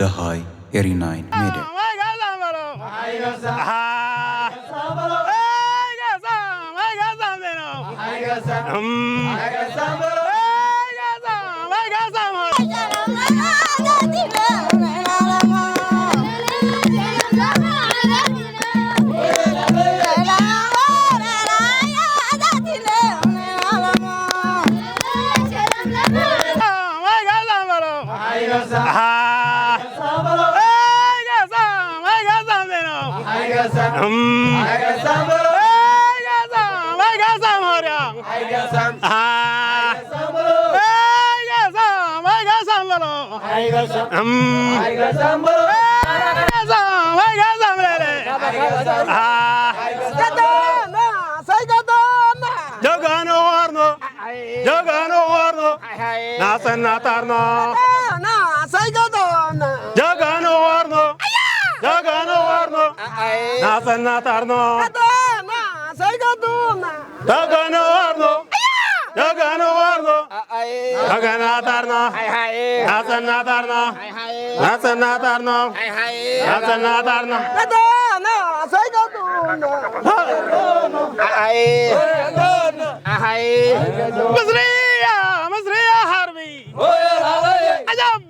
ደሃይ ኤሪ ናይን ሜድያ። ጀጋኑ ወርኖ፣ ጀጋኑ ወርኖ፣ ናጽነት ኣርኖ። ና ሰይገዶና። ጀጋኑ ወርኖ፣ ጀጋኑ ወርኖ፣ ኣይ። ናጽነት ኣርኖ። ና ሰይገዶና። ጀጋኑ ወርኖ፣ ጀጋኑ ወርኖ፣ ኣይ። ጀጋናት ኣርኖ። ሃይ ሃይ። ናጽነት ኣርኖ። ሃይ ሃይ። ናጽነት ኣርኖ። ሃይ ሃይ። ናጽነት ኣርኖ። ና ሰይገዶና። ኣይ። ኣይ። ምስርያ፣ ምስርያ ሓርቢ። ዓጀብ።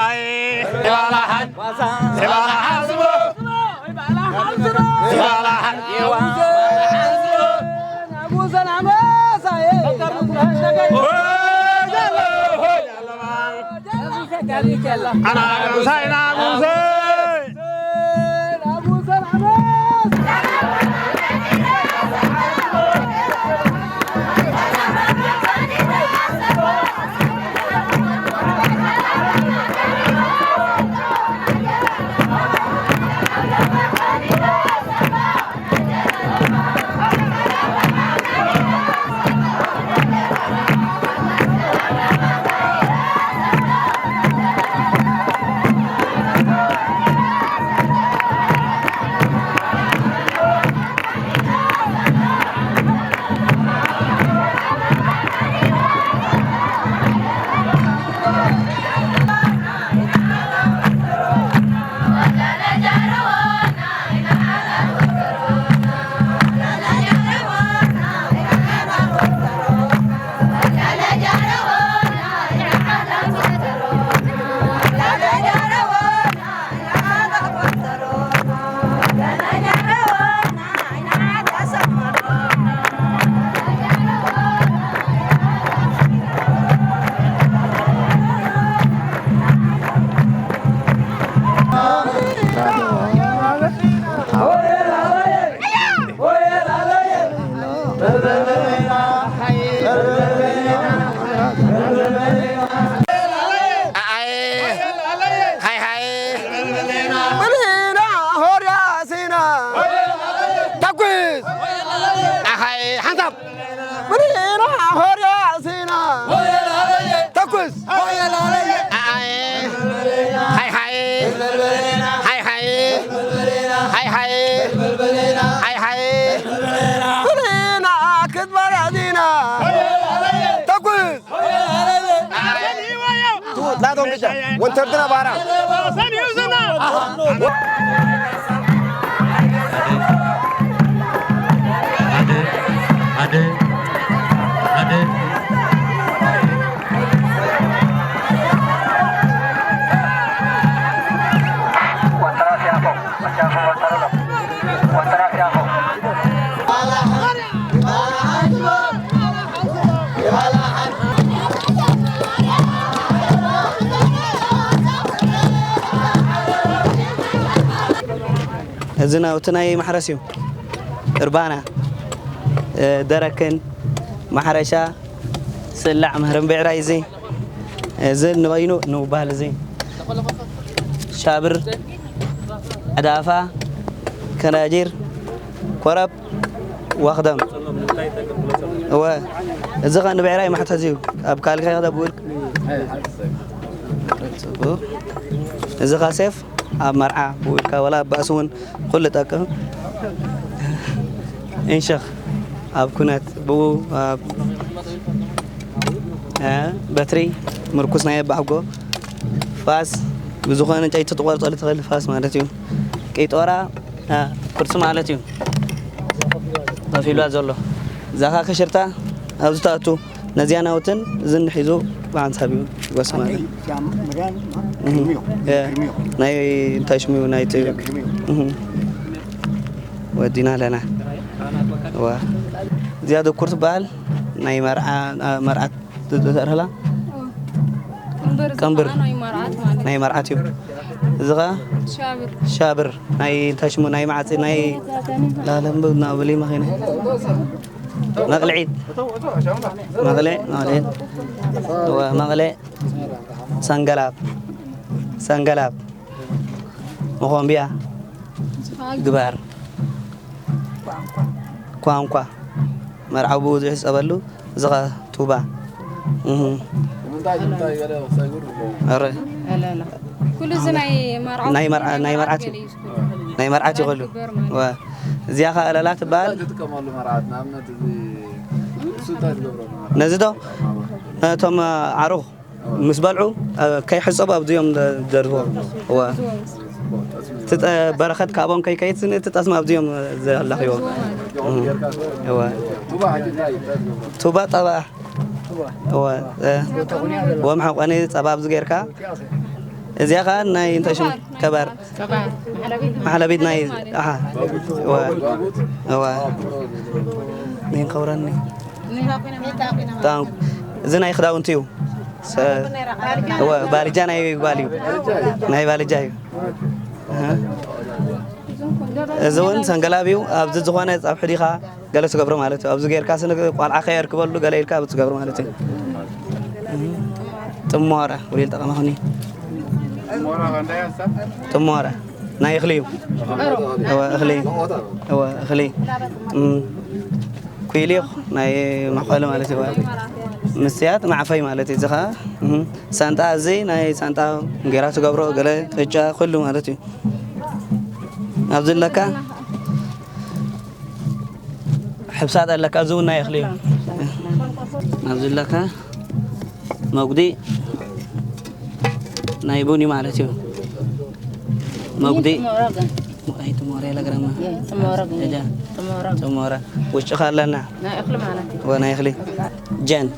ኣይ፣ ሲባላሓን፣ ሲባላሓን ስሞ። ሲባላሓን፣ ሆይ፣ ሆይ፣ ኣና፣ ሳይና፣ ጉዜ። ኣይ፣ ሃይ፣ ሃይ። ምንና ሆርያ ሲና። ተኩስ። ኣይ፣ ሓንሳብ። ምንና ሆርያ ሲና። ተኩስ። ኣይ፣ ሃይ፣ ሃይ። ሃይ፣ ሃይ። ሃይ፣ ሃይ። ሃይ፣ ሃይ። ምንና ክትበላ ዲና። ተኩስ። ናቶም ብቻ ወንተርድና ባራ። ሓደ፣ ሓደ፣ ሓደ። እዚ ናውቲ ናይ ማሕረስ እዩ። እርባና፣ እ፣ ደረክን፣ ማሕረሻ፣ ስላዕ፣ ምህርን ብዕራይ እዚ። እዚ ንበይኑ ንውባል እዚ። ሻብር፣ ዕዳፋ፣ ከናጂር፣ ኮረብ፣ ወኽደም። እወ፣ እዚ ኸ ንብዕራይ መሕተዚ እዩ። ኣብ ካልካይ ኸ ብውል-፣ ጽቡቕ። እዚ ኸ ሴፍ ኣብ መርዓ ብውልካ ወላ ኣብ ባእሲ እውን ኩሉ ጠቅም። እንሸኽ። ኣብ ኩነት ብኡ ኣብ እ፣ በትሪ ምርኩስ ናይ ኣባሕጎ ፋስ ብዝኾነ እንጨይቲ ትቆርጸሉ ትኽእል ፋስ ማለት እዩ። ቀይጦራ እ፣ ኩርሲ ማለት እዩ። ከፊሏ ዘሎ እዛ ኸዓ ክሽርታ ኣብዚ ትኣቱ ነዚኣ ናውትን እዝን ሒዙ ብሓንሳብ እዩ ይወስድ ማለት እዩ። እህ፣ እ፣ ናይ እንታይ ሽሙ እዩ? ናይ ጥ-፣ እህ፣ ወዲና ኣለና። ዋ። እዚኣ ድኩር ትበሃል። ናይ መርዓ፣ መርዓት ዝተሰርሐላ ቀንብር። ቀንብር። ናይ መርዓት ማለት ናይ መርዓት እዩ። እዚ ኸዓ ሻብር። ሻብር። ናይ እንታይ ሽሙ? ናይ መዓፂ፣ ናይ ላለምብ፣ ናብሊ መኺና። መቕልዒት። መቕልዕ፣ መቕልዕ። እወ፣ መቕልዕ። ሰንገላብ። ሰንገላብ። መኾምቢያ። ግባር። ኳንኳ። መርዓዊ ብኡ ዝሕጸበሉ፣ እዚ ኸ ቱባ። እህ። ንምንታይ፣ ንምንታይ ገለ ክሰግር ኣለዎ? ኣረ። ኣለ፣ ኣለ። ኩሉ እዚ ናይ መርዓ ናይ መርዓ፣ ናይ መርዓት እዩ። ገለ እዩ ዝኮን። ናይ መርዓት እዩ ኩሉ። ግበር ማለት። ወ-፣ እዚኣ ኸ ኣለላ ትበሃል። እንታይ ትጥቀመሉ መርዓት? ንኣብነት እዚ፣ እሱ እንታይ ትገብረሉ መርዓት? ነዚ ዶ? ነቶም ኣዕሩኽ ምስ በልዑ፣ እ፣ ከይሕጸቡ ኣብዚኦም ደ-፣ ደርብዎ። እወ። እቲ ጠ-፣ በረኸት ካብኦም ከይከይድ ስኒ እቲ ጠስሚ ኣብዚኦም ዘላኽይዎ። እም። እወ። ቱባ ጸባ። እወ። እ፣ ወምሓቆኒ ጸባ ኣብዚ ጌርካ። እዚኣ ኸኣ ናይ እንታይ ሽሙ? ከባር። ከባር። ማሕለቢት ናይ፣ ኣሓ። እወ። እወ። ኒን ከውረኒ። ጣም-፣ እዚ ናይ ክዳውንቲ እዩ። ሰ-፣ እወ፣ ባልጃ ናይ ጓል እዩ። ናይ ባልጃ እዩ። ኣሃ። እዚ እውን ሰንገላብ እዩ። ኣብዚ ዝኾነ ጸብሒ ዲኻ ገለ ትገብሮ ማለት እዩ። ኣብዚ ጌርካ ስኒ ቆልዓ ከየርክበሉ ገለ ኢልካ ኣብዚ ትገብሮ ማለት እዩ። ጥሞራ፣ ውሪል ጠቐመ ኹኒ። ጥሞራ። ናይ እኽሊ እዩ። እወ፣ እኽሊ። እወ፣ እኽሊ። እም፣ ኩይሊኽ ናይ መኾሊ ማለት እዩ። እወ። ምስያጥ ማዕፈይ ማለት እዩ። እዚ ኸዓ፣ እም፣ ሳንጣ፣ እዚ ናይ ሳንጣ እንጌራ ትገብሮ፣ ገለ ቅጫ፣ ኩሉ ማለት እዩ። ኣብዚ ኣለካ ሕብሳጥ ኣለካ፣ እዚ እውን ናይ እኽሊ እዩ። ኣብዚ ኣለካ መጉዲ ናይ ቡን እዩ ማለት እዩ። መጉዲ። ይህ ጥሞራ ግን። ኣይ፣ ጥሞራ ኢለ ግረማ። ይህ ጥሞራ ግን። እጃ። ጥሞራ። ጥሞራ። ውሽጢ ኸ ኣለና። ናይ እኽሊ ማለት እዩ። ወ-፣ ናይ እኽሊ። ጀን።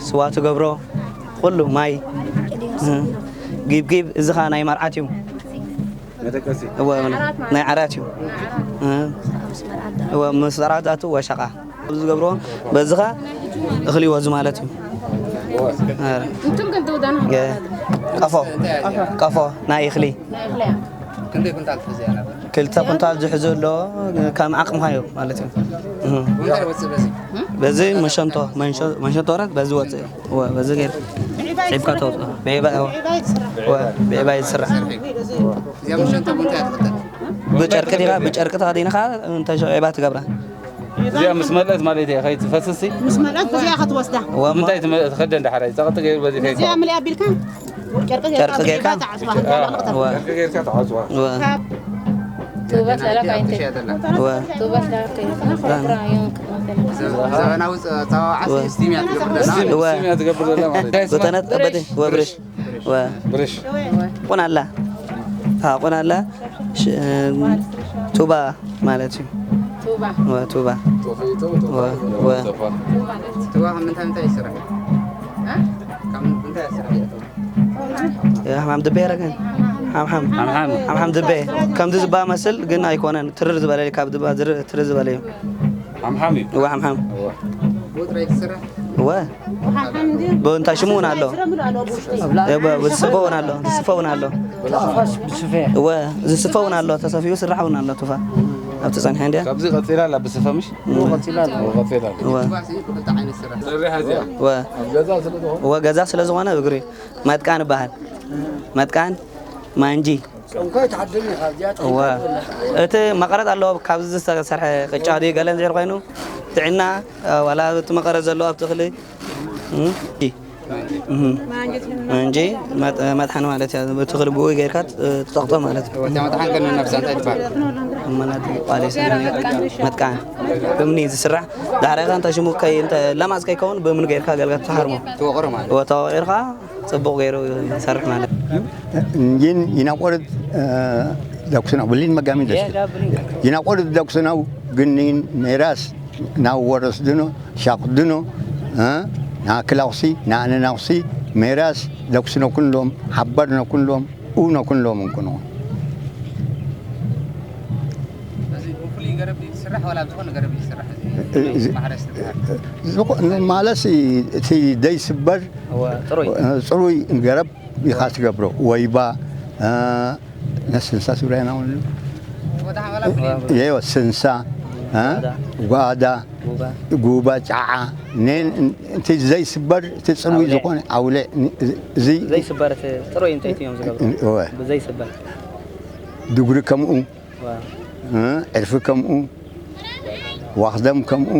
ስዋ ትገብሮ። ኩሉ ማይ። እ። ጊብጊብ፣ እዚ ኸዓ ናይ መርዓት እዩ። መደቀሲ። እወ፣ ናይ ዓራት እዩ። እ። እወ፣ ምስ መርዓት ኣቱ ወሸቓ። ኣብዚ ዝገብርዎ፣ በዚ ኸ እኽሊ ወዙ ማለት እዩ። ኣረ። እንቱም ግን ትውዳና ገ-፣ ቀፎ፣ ቀፎ ናይ እኽሊ። ናይ እኽሊ እያ። ክንደይ ኩንታል ትሕዚ ኣላ? ክልተ ኩንታል ዝሕዙ ኣሎ፣ ከም ዓቕምኻ እዩ ማለት እዩ። እህ። እንታይ ወፅእ በዚ? በዚ መሸንቶ፣ መንሸ-፣ መሸንቶ ወረት በዚ ወፅእ። እወ፣ በዚ ገይር ዒብካ ተውፅኦ። ብዒባ፣ እወ። እወ፣ ብዒባ ይስራሕ። እዚኣ መሸንቶ ብምንታይ እያ ትኽተል? ብጨርቂ ዲኻ፣ ብጨርቂ ተኸዲንኻ እንተ ሸ-፣ ዒባ ትገብራ። እዚኣ ምስ መልአት ማለት እያ፣ ከይትፈስስ። ምስ መልአት በዚኣ ክትወስዳ። እወ፣ እሞ። ምንታይ ትመ-፣ ትኸደን ዳሕራይ? ጸቕጢ ገይሩ በዚ ከይከ-፣ እዚኣ ምልኣ ኣቢልካ፣ ጨርቂ ጌርካ ጨርቂ ጌርካ። ትዓጽዋ። ኣዎ። እወ። ጨርቂ ጌርካ ትዓጽዋ። እወ። ካብ ቱባ ሰላካ ኣይንተ-፣ እወ። ቱባ ሰላካ ኣይንተ-፣ ዘ-፣ ዘበናዊ ጸ-፣ ጸዋውዓ እወ። ስቲም እያ ትገብር ዘላ ማለት እዩ። እወ። ስቲም እያ ትገብር ዘላ ማለት እዩ። በተነት ቀበቲ ወብርሽ። ወ-፣ ብርሽ። ቁናላ። አ፣ ቁናላ ሽ-፣ ቱባ ማለት እዩ። ቱባ። ወ-፣ ቱባ። ወ-፣ ወ-፣ ቱባ ካብ ምንታይ ምንታይ ይስራሕ? እ? ካብ ምንታይ ይስራሕ? ያ፣ ሓምሓም ድበ ያረገን። ሓምሓም። ሓምሓም። ሓምሓም ድበ። ከምዚ ዝባ መስል ግን ኣይኮነን። ትርር ዝበለ እዩ፣ ካብ ድባ ዝር-፣ ትርር ዝበለ እዩ። ሓምሓም እዩ። እወ፣ ሓምሓም። እወ። እወ። ብእንታ ሽሙ እውን ኣሎ። እወ፣ ዝስፈ እውን ኣሎ። ዝስፈ እውን ኣሎ። እወ፣ ዝስፈ እውን ኣሎ። ተሰፊኡ ስራሕ እውን ኣሎ። ቱፋ ኣብቲ ጸኒሐ እንድያ። ካብዚ ቀጺላ ኣላ ብስፈ ምሽ? እወ። እወ፣ ቀጺላ ኣላ። እወ። እወ። እወ፣ ገዛ ስለ ዝኾነ እግሪ መጥቃን ይበሃል። መጥቃን ማንጂ። እወ። እቲ መቐረት ኣለዎ፣ ካብዚ ዝተሰርሐ ቅጫ ድዩ ገለ እንድሕር ኮይኑ፣ ጥዕና፣ ዋላ እቲ መቐረት ዘለዎ ኣብቲ እኽሊ፣ እም፣ እም፣ እንጂ መጥ-፣ መጥሓኒ ማለት እያ። እቲ እኽሊ ብኡ ጌርካ ት-፣ ትጠቕጦ ማለት እዩ። እታ መጥሓን ግን ነብሳ እንታይ ትበሃል? መናት ቋሊስ መጥቃን ብምኒ ዝስራሕ ዳሕራኻ እንተ ሽሙ ከይ እንተ ለማዝ ከይከውን ብምኒ ገይርካ ገልጋል ትሓርሞ ትወቕሮ ማለት እወ ተወቒርካ ጽቡቕ ገይሩ ይሰርሕ ማለት እንጂን ይናቆርጥ ደኩስና ብሊን መጋሚ ደስ ይናቆርጥ ደኩስናው ግኒን ሜራስ ናብ ወረስ ድኖ ሻቕ ድኖ ናክላውሲ ናእነናውሲ ሜራስ ደኩስኖ ኩንሎም ሓበር ነኩንሎም ኡኖ ኩንሎም እንኩኖ እዚ ብፍሉይ ገረብ ድዩ ዝስራሕ ዋላ ኣብ ዝኾነ ገረብ እዩ ዝስራሕ እዚ እዚ ማሕረስ ዝበሃል? ዝኾ- ማለት እቲ ደይስበር እወ፣ ጥሩይ። ጽሩይ ገረብ ኢኻ ትገብሮ። ወይባ ነስንሳ ትብራይና እውን ወደ ሓመላ ፍሉይ የዮ ስንሳ እ? ጓዳ ጉባ ጫዓ ኔን እቲ ዘይስበር እቲ ጽሩይ ዝኾነ ኣውለ እዚ ዘይስበር እቲ ጥሩይ እንጨይቲ እዮም ዝገብሩ። እወ። ብዘይስበር ድጉሪ ከምኡ ዕርፊ ከምኡ ዋኽደም ከምኡ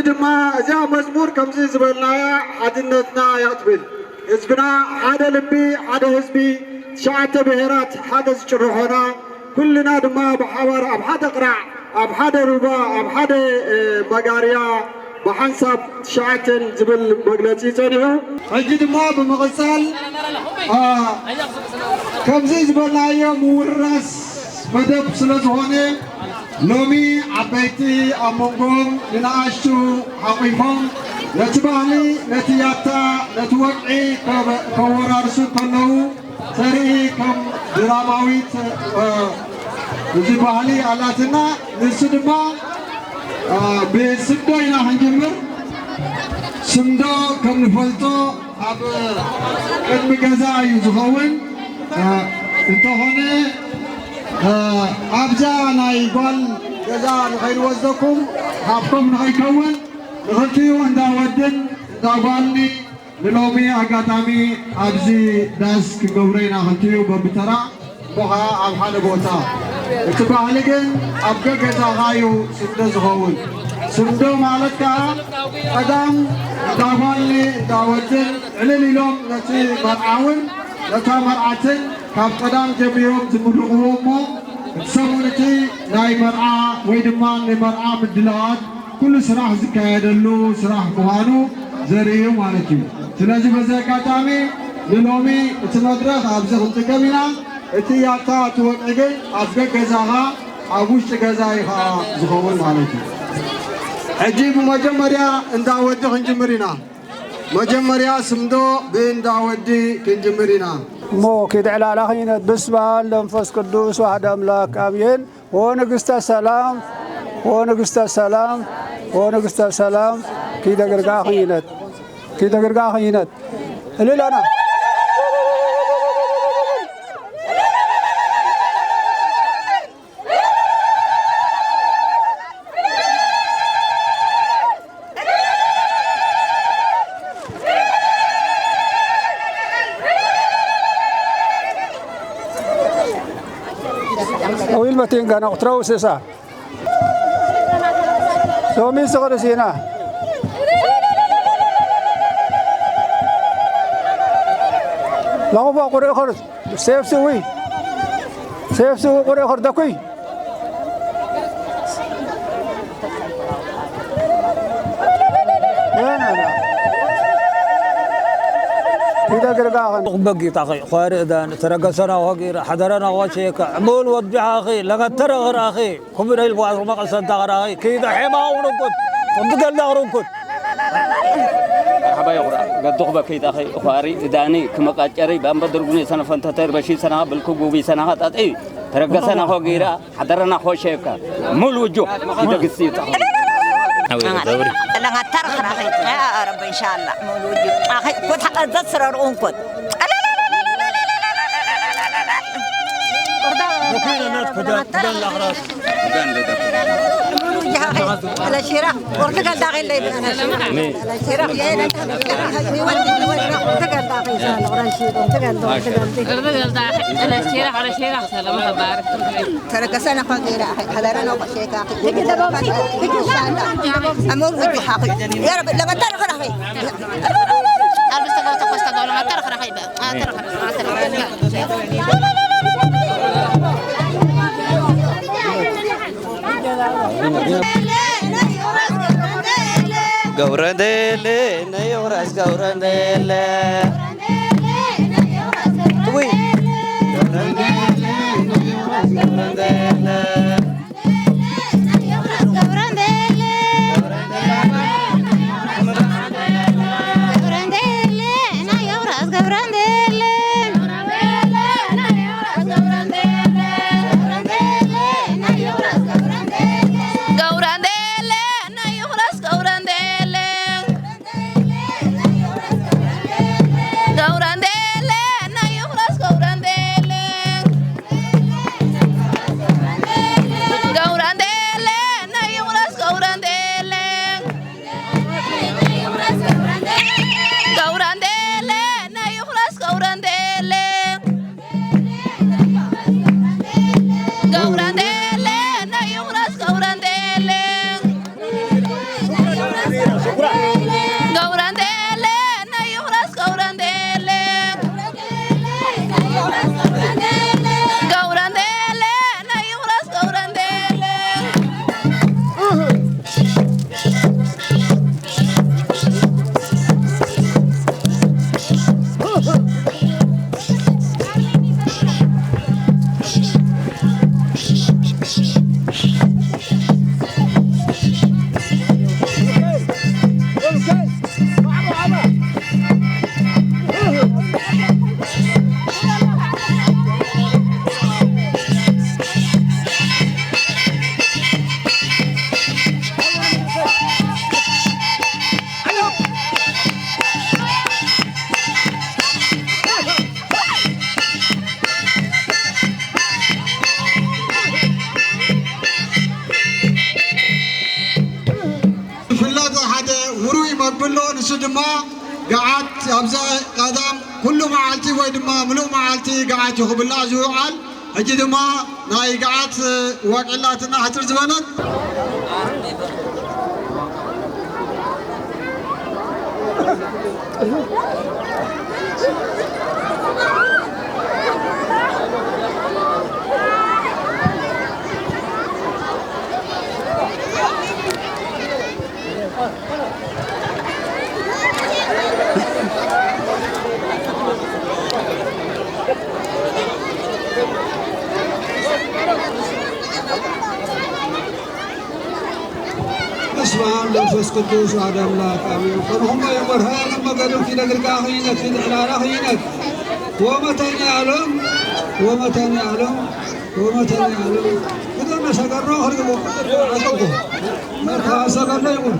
ድማ እዚኣ መዝሙር ከምዚ ዝበልናያ ሓድነትና እያ ትብል። ህዝብና ሓደ ልቢ፣ ሓደ ህዝቢ፣ ትሽዓተ ብሄራት ሓደ ዝጭርሖና፣ ኩልና ድማ ብሓባር ኣብ ሓደ ቅራዕ፣ ኣብ ሓደ ሩባ፣ ኣብ ሓደ፣ እ፣ መጋርያ ብሓንሳብ ትሽዓተን ዝብል መግለጺ ጸኒሑ። ሕጂ ድማ ብምቕጻል፣ እ፣ ከምዚ ዝበልናዮ ምውርራስ መደብ ስለ ዝኾነ፣ ሎሚ ዓበይቲ ኣብ መንጎኦም ንነኣሽቱ ሓቒፎም ነቲ ባህሊ፣ ነቲ ያታ፣ ነቲ ወግዒ ከ-፣ ከወራርሱ ከለዉ ተርኢ ከም ድራማዊት፣ እ፣ እዚ ባህሊ ኣላትና። ንሱ ድማ፣ እ፣ ብስምዶ ኢና ክንጅምር። ስምዶ ከም ንፈልጦ ኣብ ቅድሚ ገዛ እዩ ዝኸውን። እ፣ እንተኾነ፣ እ፣ ኣብዛ ናይ ጓል ገዛ ንኸይንወስደኩም፣ ሃብቶም ንኸይከውን፣ ንኽልቲኡ እንዳ ወድን እንዳ ጓልኒ ንሎሚ ኣጋጣሚ ኣብዚ ዳስ ክንገብሮ ኢና። ክልቲኡ በብተራ እሞ ኸዓ ኣብ ሓደ ቦታ። እቲ ባህሊ ግን ኣብ ገገዛኻ እዩ ስምዶ ዝኸውን። ስምዶ ማለት ከዓ ቀዳም እንዳ ጓልኒ እንዳ ወድን ዕልል ኢሎም ነቲ መርዓውን ነታ መርዓትን ካብ ቀዳም ጀሚሮም ዝምርቕዎ እሞ፣ እቲ ሰሙን እቲ ናይ መርዓ ወይ ድማ ንመርዓ ምድላዋት ኩሉ ስራሕ ዝካየደሉ ስራሕ ምዃኑ ዘርኢ እዩ ማለት እዩ። ስለዚ በዚ ኣጋጣሚ ንሎሚ እቲ መድረኽ ኣብዚ ክንጥቀም ኢና። እቲ ያታ፣ እቲ ወግዒ ግን ኣብ ገገዛኻ ኣብ ውሽጢ ገዛ እዩ ኸዓ ዝኸውን ማለት እዩ። ሕጂ ብመጀመርያ እንዳ ወዲ ክንጅምር ኢና። መጀመርያ ስምዶ ብእንዳ ወዲ ክንጅምር ኢና። እሞ ኪድ ዕላላ ኺነት ብስመ አብ ለመንፈስ ቅዱስ ዋሕድ ኣምላክ ኣሜን። ኦ ንግስተ ሰላም፣ ኦ ንግስተ ሰላም፣ ኦ ንግስተ ሰላም። ኪደ ግርጋ ኺነት፣ ኪደ ግርጋ ኺነት። እልል ኣና። ጠዊል መቲን ጋና ቁትረው ስሳ ሶሚ ስቕሪ ሲና ለኹባ ቁርእ ኸርስ ሴፍ ስዊ ሴፍ ስዊ ቁርእ ኸርደኩይ ይደግርጋኸን። በጊታኺ ዃርእ ዳን ተረገሰና ሆጊራ ሓደረና ሆሼካ ዕሙል ወዲሓኺ ለገተረ ኽራኺ ኩምረ ኢልኳ መቐሰንታ ኽራኺ ኪዳ ሔማ ኡንኩት ወንድገልዳ ኽሩንኩት። መርሓባ ይኹራ ገድኹ በከይታኺ ዃሪ ዳኒ ክመቃጨሪ ባምበ ድርጉኒ ሰነፈንተተር በሺ ሰናኻ ብልኩ ጉቢ ሰናኻ ጣጢ ተረገሰና ሆጊራ ሓደረና ኾሸካ ሙሉ ውጁ ይደግስ ይጣ። ለጋተር ኽራኺ ያ ረብ ኢንሻላ ሙሉ ውጁ ኣኺ ኩት ሓቀዘት ስረርኡን ኩት ለጋተር ኽራኺ ለሺራ ቁርጥ ገልዳ ኺለይ ለሺራ ቁርጥ ገልዳ ኺለይ ቁርጥ ገልዳ ኺለይ ተረከሰና ኳ ገይራ ኣኺ ሓደረና ኳ ሸይካ ኣኺ ኣሞር ውጁ ሓኺ ያ ረብ ለመተር ኽራኺ ኣልብስ ተጋው ተኮስ ተጋው ለመተር ኽራኺ በ ኣተር ኽራኺ ገብረንደለ ነዮራስ ገብረንደለ ገብረንቴሌ ናይ ይኹረስ ገብረንቴሌ፣ ገብረንቴሌ ናይ ይኹረስ ገብረንቴሌ። ዝፍለጥ ሓደ ውሩይ መግቢ ኣሎ። ንሱ ድማ ገዓት፣ ኣብዚ ቀዳም ኩሉ መዓልቲ ወይ ድማ ምሉእ መዓልቲ ገዓት እዩ ክብላዕ ዝውዓል። ሕጂ ድማ ናይ ገዓት ወቂላትና ሕጽር ዝበለት። በስመ አብ ለመንፈስ ቅዱስ አሐዱ አምላክ አሜን። ከመሆመ የመርሃ ለመገዱ ኪደ ግርጋ ኺነት ፊት ዕላላ ኺነት ወመተኛ ዓለም ወመተኛ ዓለም ወመተኛ ዓለም። ግደ መሰገሮ ኸርግቦ ዐቀቦ መርካ ሰገሮ ይኹን።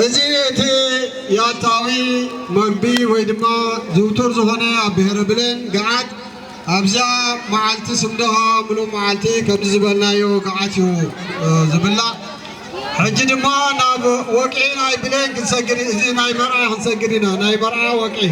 እዚ እቲ ያታዊ መግቢ ወይ ድማ ዝውቱር ዝኾነ ኣብ ብሔረ ብሌን ገዓት ኣብዛ መዓልቲ ስምደኻ ምሉእ መዓልቲ ከምዚ ዝበልናዮ ገዓት እዩ፣ እ፣ ዝብላዕ። ሕጂ ድማ ናብ ወቅዒ ናይ ብሌን ክንሰግድ፣ እዚ ናይ መርዓ ክንሰግድ ኢና። ናይ መርዓ ወቅዒ።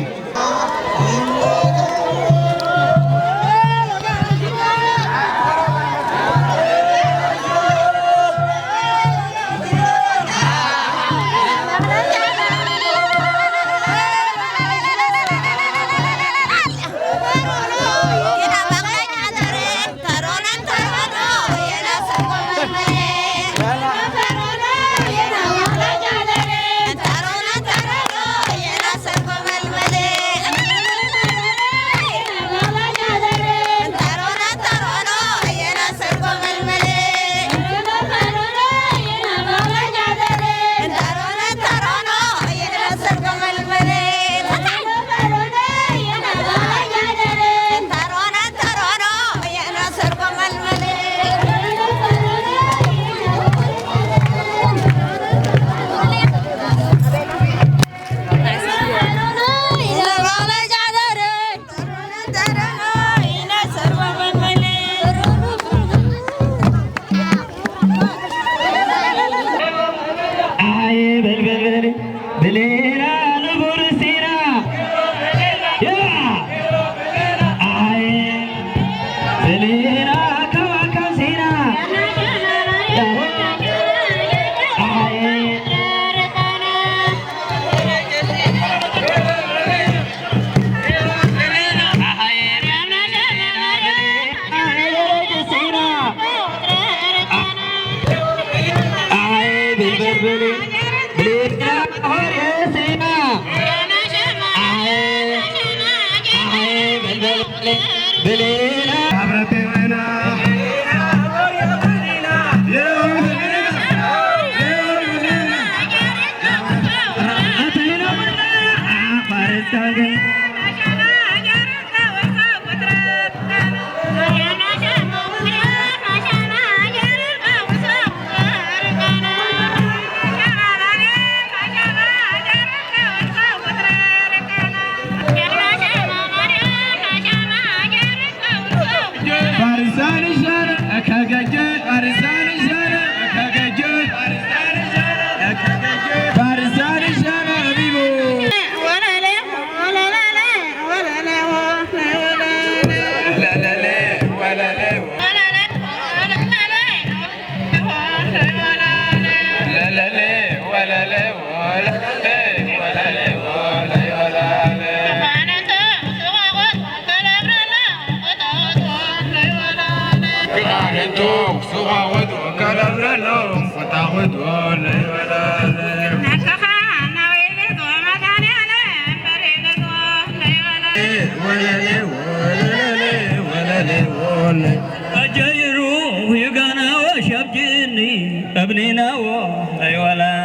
أجيرو يقنا وشبجني أبنينا ويولا.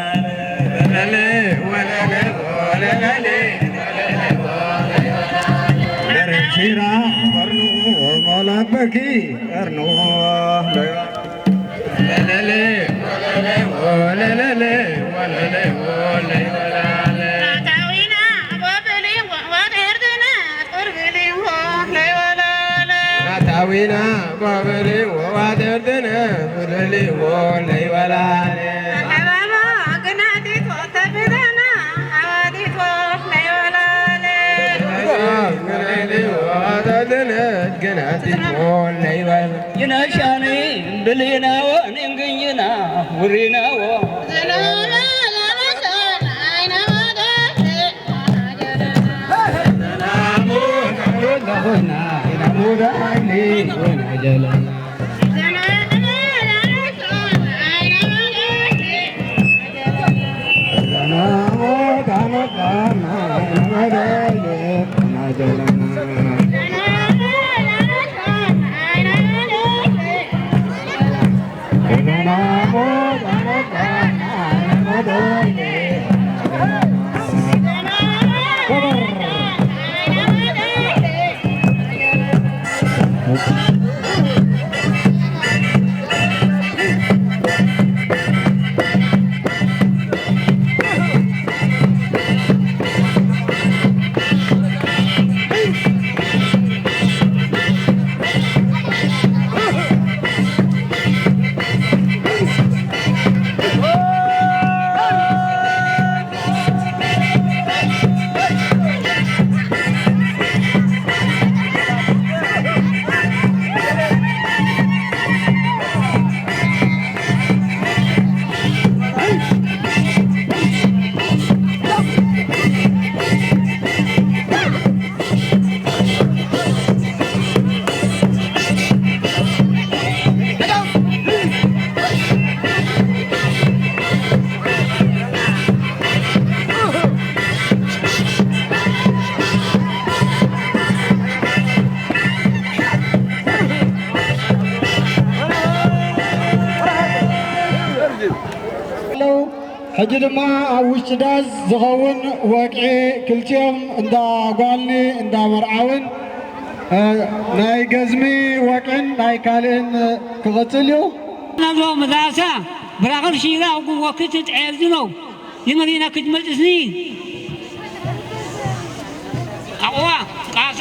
Berechira, Arnu, Malabaki, Arnu, Lele, Lele, Lele, Lele, Lele. ናታዊና ባበሊ ወዋደርድነ ብልሊ ወለይ ወላለ። ይነሻኒ ብሊናዎ ንንግኝና ውሪናዎ። ኣለዉ። ሕጂ ድማ ኣብ ውሽጢ ዳስ ዝኸውን ወግዒ ክልቲኦም እንዳ ጓልኒ እንዳ መርዓውን፣ እ፣ ናይ ገዝሚ ወግዕን ናይ ካልእን ክቕጽል እዩ። ነግሮ መዛሳ ብራኸብ ሺራ ጉወክት ትዔዝ ነው። ይመሪና ክትመጽስኒ ኣቕዋ ቃሳ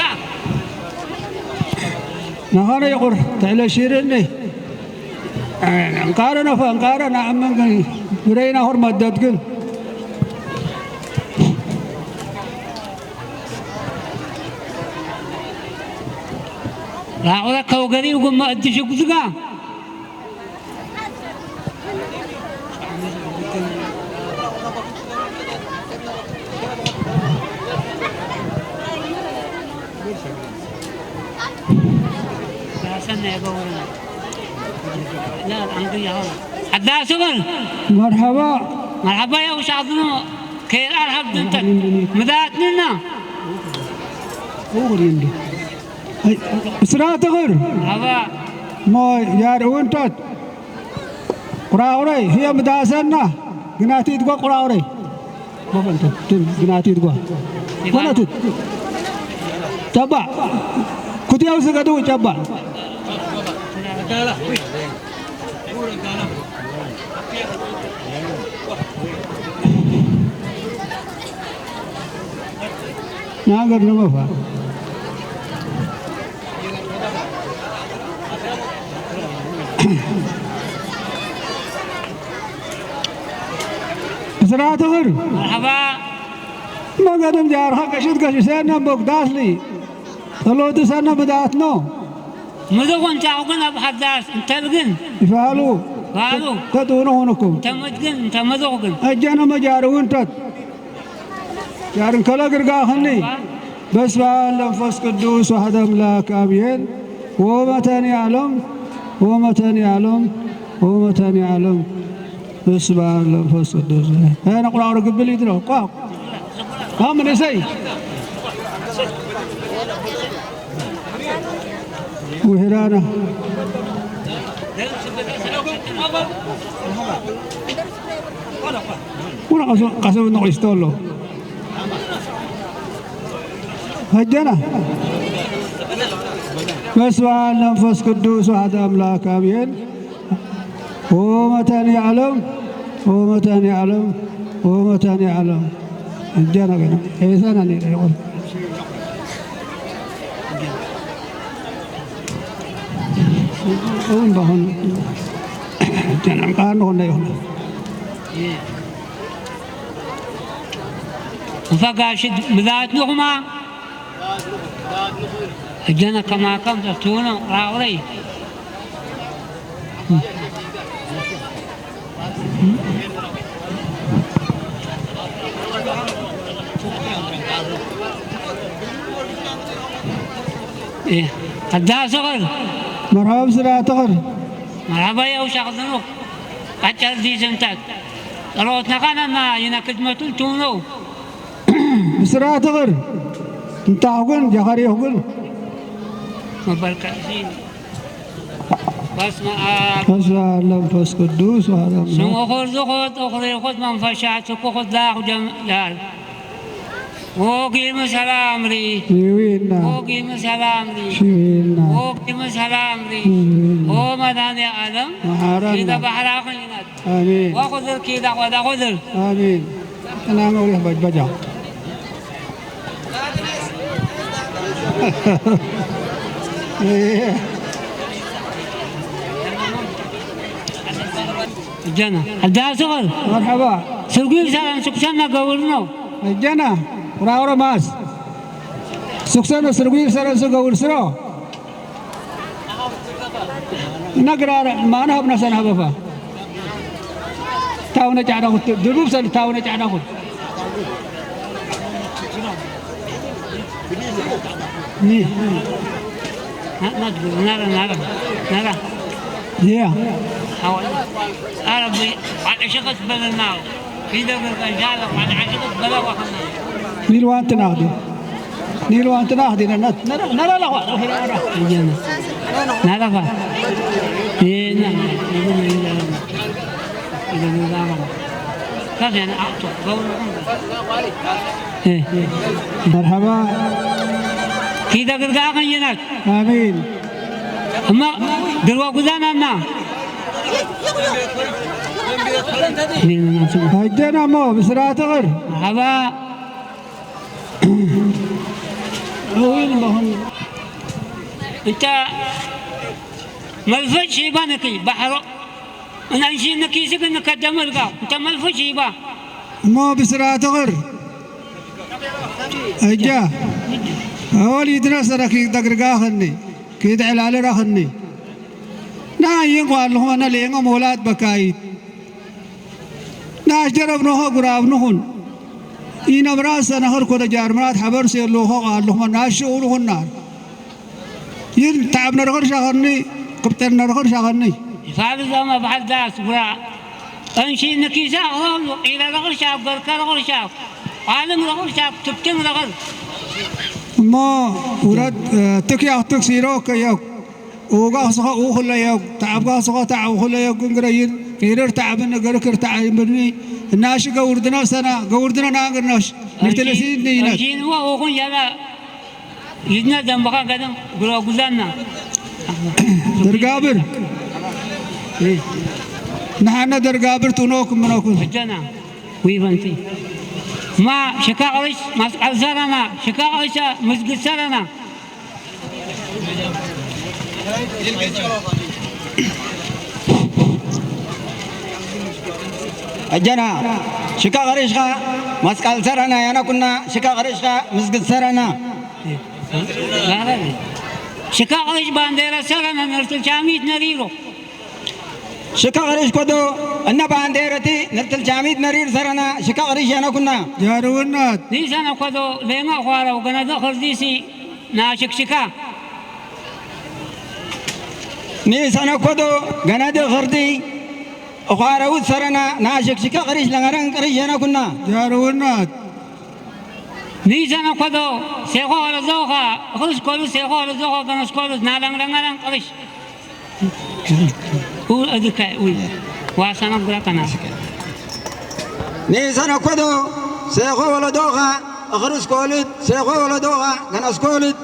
ናኻነ ይቑር ትዕለ ሺርኒ። እንቃረ ነፈ እንቃረ ናእመን ግን ብረይና ሆር መደት ግን ራቑረ ከውገሪ ጉማ እጅ ሽጉዝጋ حدا سمر. مرحبا. مرحبا يا وش عظمه. كير أرهب دنتك. مداتنا. أوغر يندو. أي، إسرات غر. هوا. ما يار وانتت. قراوري، هي مداسنا. قناتي تقوى قراوري. ما فهمت. تم، قناتي تقوى. قناتي. تبع. كنت يوسف قدو تبع. ናገር ንመፋ ስራትኽር መርሓባ። መገድም ጃርኻ ቀሽት ቀሽት ሰነ መጉዳስሊ ጸሎት ሰነ ብዳትኖ ምዝኹን ጫቑግን ኣብ ሓዳስ እንተልግን ይፋሉ። ባሉ ተጥውኑ ኹንኩም። ተመድግን፣ ተመድኹግን። እጀነ መጃር እውን ተት ጃርን ከለ ግርጋ ኸኒ። በስመ አብ ለመንፈስ ቅዱስ ዋሕድ አምላክ አሜን። ወመተኒ ዓለም፣ ወመተኒ ዓለም፣ ወመተኒ ዓለም። በስመ አብ ለመንፈስ ቅዱስ። እ፣ ነቁራቁር ግብል ይድሮ። ቋ። ቋ፣ መንእሰይ። ውሒዳና። ወላ ቀሰ-፣ ቀሰብ ንቑስቶ ኣሎ። ሀጀና። በስመ አብ ለመንፈስ ቅዱስ ዋሕድ አምላክ አሜን። ወመታኒ ዓለም፣ ወመታኒ ዓለም፣ ወመታኒ ዓለም። እጃና ገና ሒሳና ነይረ ይቆል። እውን ባኹን እጃና ቃር ንኾነ ይኹን። ፈጋሽት ብዛት ንኹማ እጃና ከማከም ተትውኖ ራውረይ። እ፣ ኣዳ ሰቐል። መርሃባ ስዳ ተቐር። መርሃባ ያው ሻኽዝኑ። ቀጨል ዲዘንታት። ጸሎትና ኻናና ይነክድ መቱል ትውነው። ብስራ ተቐር። እንታኹግን ጃኻሪኹግን። መበልካ። በስመ አብ። በስመ አብ ለመንፈስ ቅዱስ ዋህድ አምላክ። ስሙ ኹር ዝኹት እኹር ይኹት መንፈሻ ትኩኹት ላኹ ጀምያል። ወጊ ምሰላም ሪ። ይዊና። ወጊ ምሰላም ሪ። ሽዊና። ወጊ ምሰላም ሪ። ይዊና። ኦ መድኃኔ ዓለም። መሓረና። ኪደ ባሕራ ኹይነት። አሜን። ወኹዝር ኪደ ቆዳ ኹዝር። አሜን። እና መውሪህ በጅበጃ። እጀና ኣዳስቕር መርሐባ። ስርጉ ይብሳላን ስኩሰና ገብር ነው። እጀና ቁራቁሮ ማስ ስኩሰነ ስርጉ ይብሳላን ስገውር ስሮ ነግራረ ማነ ሀብና ሰን ሀበፋ ታውነ ጫዕዳ ኩት ድቡብ ሰል ታውነ ጫዕዳ ኩት ኒ ናራ ናራ ናራ ያ አረቢ አሸቀት በለና ፊደገ ቀንሻለ አሸቀት በለዋ ኒል ዋንትና ኒል ዋንትና ዲነ ነት ነረ ነረ ለዋ እየነ ናለፋ እየነ መርሐባ ኪደ ግርጋ ከየናት አሜን እማ ድርዋ ጉዛናና ሀጀና እሞ ብስራ ትቕር መርሐባ እውን በኹን እንተ መልፈጭ ሂባ ነኪ ባሕሮ እናንሺ ነኪ ስግ እንከደመልካ እንተ መልፈጭ ሂባ እሞ ብስራ ትቕር እጃ ኣወል ይድረስ ረኪ ደግርጋ ኸኒ ኪድ ዕላል ረኽኒ ናይን ቋልኹ ነሌንጎ መውላት በካይት ናሽ ጀረብኖኸ ጉራብንኹን ኢነብራት ሰነኽር ኮደ ጃርምራት ሐበር ሴሎኸ ቃልኹመ ናሽ ሽኡልኹን ናር ይል ተዓብ ነርኽር ሻኸኒ ክብጠር ነርኽር ሻኸኒ ይፋል ዛማ በሐል ዳስ ጉራ እንሺ ንኪሳ ሆም ኢለ ረኽር ሻብ ገርከ ረኽር ሻብ ዓለም ረኽር ሻብ ትብትም ረኽር እሞ ውረድ ትክ ያኽትክ ሲሮ ከየኩ ኡጋ ስኸ ኡኹለየው፣ ተዓብጋ ስኸ ተዓውኹለየው ግንግረይን፣ ቂርር ተዓብን እግር ክር ተዓይምኒ፣ እናሽ ገውርድነ ሰና፣ ገውርድነ ናግርነሽ፣ ምርትልሲን ንይነት። እሺን ወ ኡኹን ያላ ይድነ ደንበኻ ገደም ጉረጉዛና። ደርጋብር። ንሓነ ደርጋብር ትኖክ ምኖኩ። እጀና፣ ዊበንቲ። ማ ሽካቕሪሽ ማስዓል ሰረና፣ ሽካቕሪሻ ምስግድ ሰረና። ኣጀና ሽካ ቐሪሽኻ መስቀል ሰረና ያና ኩና ሽካ ቐሪሽኻ ምስግድ ሰረና ሽካ ቐሪሽ ባንዴራ ሰረና ነርቱ ቻሚት ነሪሮ ሽካ ቅርሽ ኮዶ እነ ባንዴረቲ ንትልቻሚት ነሪር ሰረና ሽካ ቅርሽ የነኩና። ጃርውናት ኒሰነ ኮዶ ሌማ ኳረው ገነደ ኸርዲሲ ናሽክሽካ ኒሰነ ኮዶ ገነደ ኸርዲ እዃረውት ሰረና ናሽክሽካ ቅርሽ ለንገረን ቅርሽ የነኩና። ጃርውናት ኒሰነ ኮዶ ሴኾ ወለዞኻ እኽርስ ኮሉ ሴኾ ወለዞኻ ገነስ ኮሉ ናለንግለንገረን ቅርሽ እድካ ውይ ዋሳና ጉራቀና ኔሰነኮዶ ሴኾ ወለዶኻ እኽርስ ኮልት ሴኾ ወለዶኻ ገነስኮልት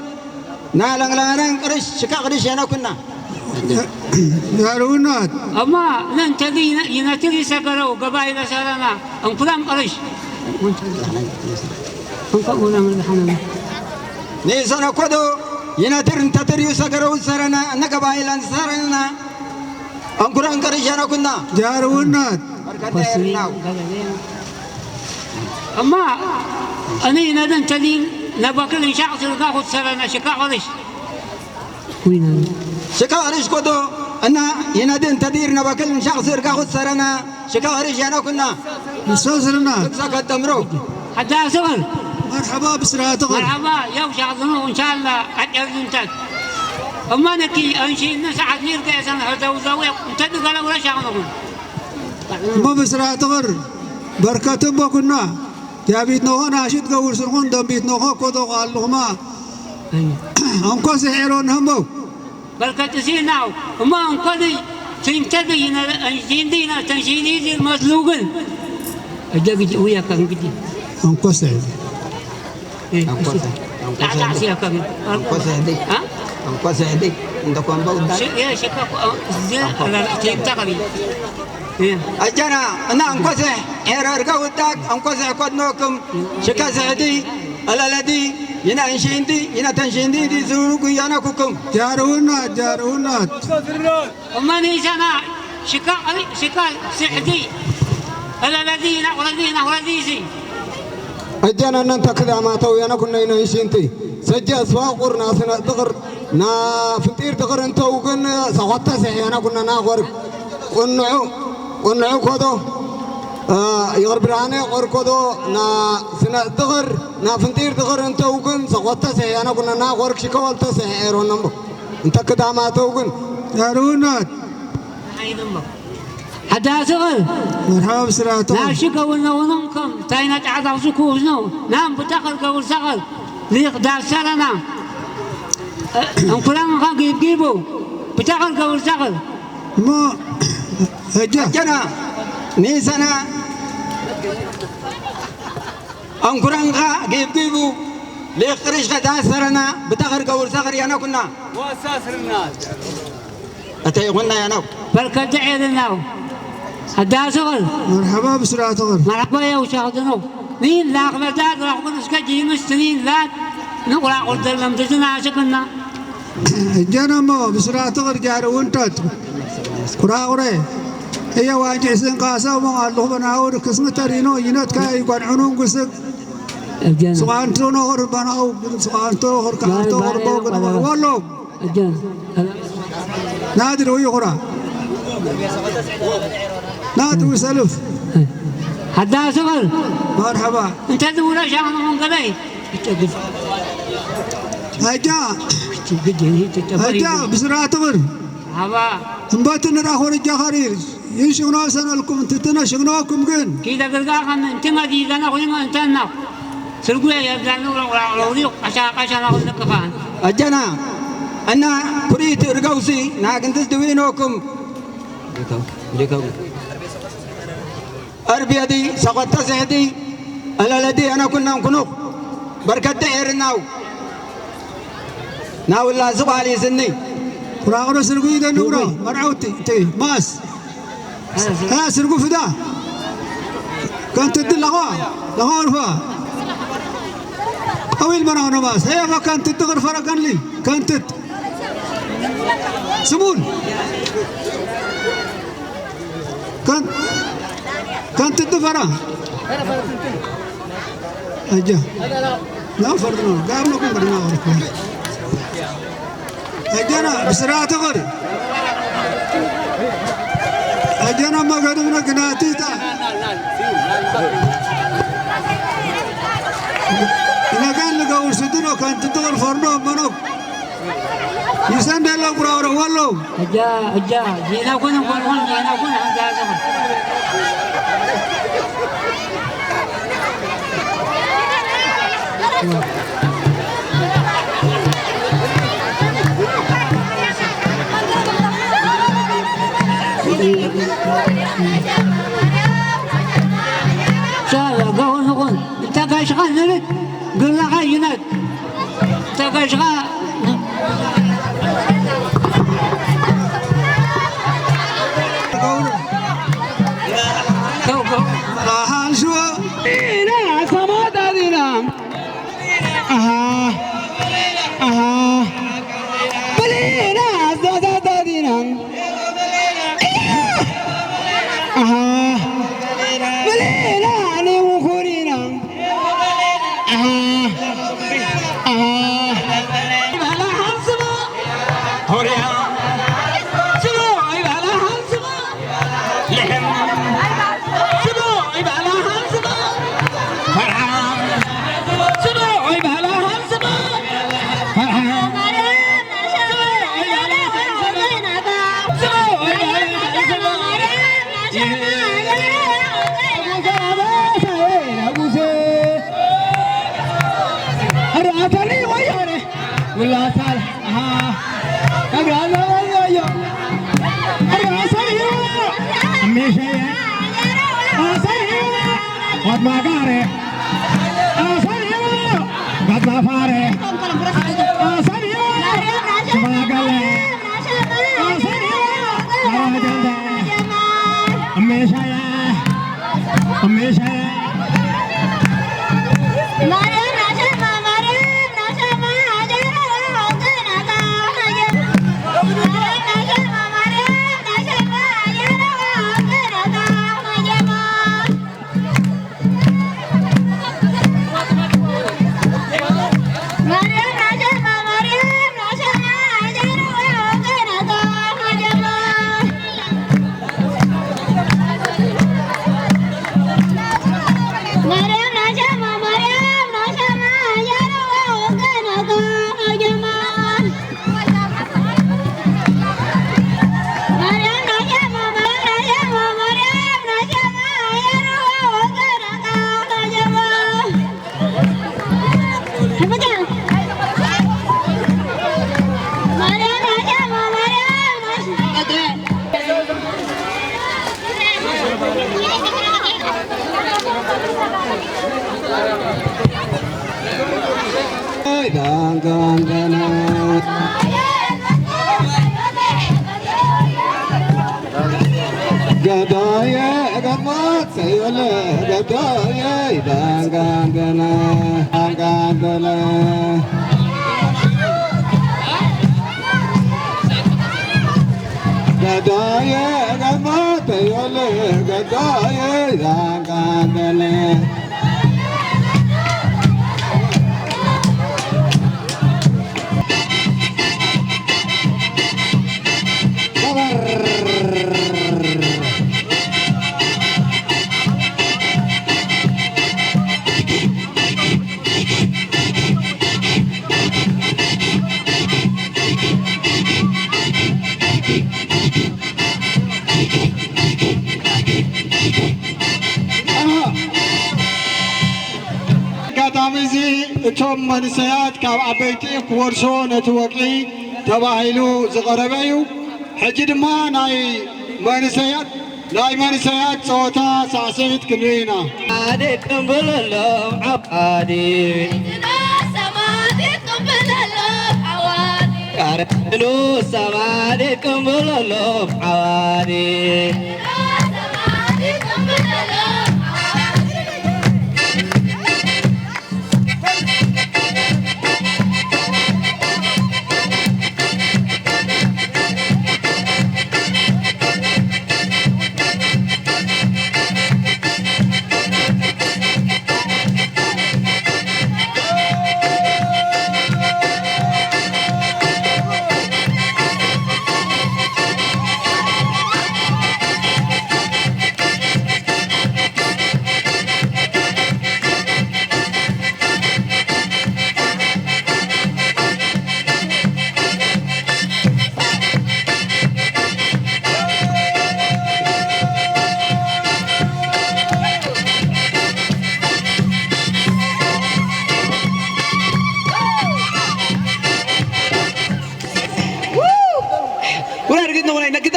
ናለንግላነን ቅርሽ ሽካ ቅርሽ የነኩና ያርውናት እማ ነንተዲ ይነትሪ ሰገረው ገባይ ለሰረና እንኩላም ቅርሽ እንኳ ኡና መድሓነና ኔሰነኮዶ ይነትር እንተትርዩ ሰገረው ሰረና እነ ገባይ ለንሰረና እንኩረን ቅርሽ የነኩና ጃርውናት በርከተርናው እማ እኔ ነደን ተሊል ነበክል እንሻቅ ስርጋ ኹት ሰረና ሽካ ቅርሽ ሽካ ቅርሽ ኮዶ እና ይነድን ተዲር ነበክል እንሻቅ ስርጋ ኹት ሰረና ሽካ ቅርሽ የነኩና ንሶስርና እዛ ከተምሮ ሓዳስቕር መርሐባ ብስራትቕር መርሓባ ያው ሻቅዝኑ እንሻላ ኣጨርዝንታት እማ ነኪ ኣንሺ እነ ሰዓት ኒር ከየሰን ሀዘውዘው እንተ ድገለ ውረ ሻቅዝኹም እሞ ብስራትቕር በርከት እቦ ኩና ጃቢት ነኾ ናሽት ገብር ስርኹን ደንቢት ነኾ ኮዶ ቃልኹማ ኣንኮ ስሒሮ ንህምበው በርከት ሲናው እሞ ኣንኮዲ ትንተዲ ይነ እንዲና ተንሺዲ መስሉግን እደግጅ ውያካ እንግዲ ኣንኮ ስሒሮ ኣንኮሰ ጣዕጣዕ ሲያካ ኣንኮሰ ህዲ ኣንኮሰ ህዲ እንደ ኮንበው ዳ ሽካ ተቀቢ أجانا أنا أنكوسه حير أرجع وداك أنكوسه كود نوكم شكا زهدي ألا لدي ينا إنشيندي ينا تنشيندي دي زوجو يانا كوكم ጃርውናት ጃርውናት እመን ይሰና ሽካ ሽካ ስሕዲ እለለዚ ናቁረዚ ናቁረዚ ሲ أجانا أن أنت كذا ما تو يانا كنا ينا إنشينتي سجى أسواق قرنا سنة دغر نا فطير دغر أنت وكن سخوتا سحيانا كنا ناغر قنعو قنعو كودو ይቕር ብርሃነ ቆርኮዶ ና ስነ ድኽር ና ፍንጢር ድኽር እንተ ውግን ሰቆተ ሰሕያና ኩነና ቆርክ ሽከወልተ ሰሕ ኤሮነምቦ እንተ ክዳማ ተውግን ያርውናት ሓዳስቕር መርሓባ ብስራቶም ናብሽከ ውነውኖም ከም ታይና ጫዕዳኽሱ ክውስነው ናም ብተኸር ገብር ሰኸር ሊቕ ዳሰረና እንኩላምኻ ጊብጊቡ ብተኸር ገብር ሰኸር እሞ ሕጂ أجانا نيسانا أنكرانغا جيب جيبو ليقرش غدا سرنا بتخر قول سخر يانا كنا وأساسرنا أتي غنا يانا በርከተ ዔርናው ኣዳስቕር መርሓባ ብስራትቕር መርሓባ የውሻኽድኖ ኒን ላኽበዳት ራኽቡን እስከ ጂምስ ትኒን ላት ንቑራቑር ዘለምትትና ሽክና እጀነሞ ብስራትቕር ጃርውንተት ኩራቑረ እየ ዋንጭ ስንቃሰ ሞ ኣለኹ በናውር ክስምተሪኖ ይነትካ ይጓንዕኑን ጉስግ እጀነ ስቋንቶ ነኽር በናው ስቋንቶ ኽር ካንቶ ኽር ቦግ ነኽር ወሎ እጀነ ናድር ውይኹራ ናድር ውሰልፍ ሓዳስቕር መርሐባ እንተ ዝውረ ሻቕንኹም ገበይ ይጨግፍ ኣጃ ግድን ይጨጨበ ኣጃ ብስራትቕር ሓባ እምበትን ራኾር እጃ ኸሪር ይሽግኖ ሰነልኩም እንትትነ ሽግኖኩም ግን ኪደ ግርጋ ከም እንትን ኣዲዘና ኹይኑ እንተና ስርጉ የብዛኑ ረውሪው ቀሻ ቀሻ ናኹ ንቅፋን أجانا أنا كريت رقوسي ناقنتس دوينوكم أربيدي سقطت سهدي ألا لدي أنا كنا نكونو بركت إيرناو ناولا زبالي سني ኩራቑሮ ስርጉ ይደንብሮ መርዓውቲ እቲ ማስ ها ስርጉ ፍዳ ከንትድ ለኸዋ ለኸዋ ርፋ ቀዊል መራው ነባስ هي فكنت تغرفر كنلي كنت سمون كان كان تدفرا أجا لا فرنا قام لكم برنا وركم أجانا بسرعة تغر Ajana magadum na ginatita. Inagan na gawusudu no kantitu al forno manok. Isandelo bravo wallo. Aja, aja, jina kun kun kun jina kun hanja kun. Inshallah, go on, go on. Tagashqa nirek, gulaqa yinak. Tagashqa. Go, go. Rahan shua. Ina samata dinam. Aha. Aha. Balina, zazazazina. Aha. Balina, ni mukurina. Aha. Aha. Bala hamsma. Horia. Sulu, ay bala hamsma. Wala sal. Aha. Aga, aga, aga, aga. Aga, asal hiyo. Amesha ya. Asal hiyo. Wat magare. Asal hiyo. Gat mafare. Asal hiyo. Magale. Asal hiyo. Marajanda. Amesha ya. Amesha ya. ገዳየ ገማት ሰዮለ ገዳየ ዳንጋንገነ ዳንጋንገነ ገዳየ ገማት ሰዮለ ገዳየ ዳንጋንገነ ኣጋጣሚ እዚ እቶም መንእሰያት ካብ ዓበይቲ ክወርሶ ነቲ ወርቂ ተባሂሉ ዝቐረበ እዩ። ሕጂ ድማ ናይ መንእሰያት ናይ መንእሰያት ጸወታ ሳዕስዒት ክንርኢ ኢና። ኣዴት ቅምብለሎም ዓዋዲ። ኣረ ንሰማዴት ቅምብለሎም ዓዋዲ።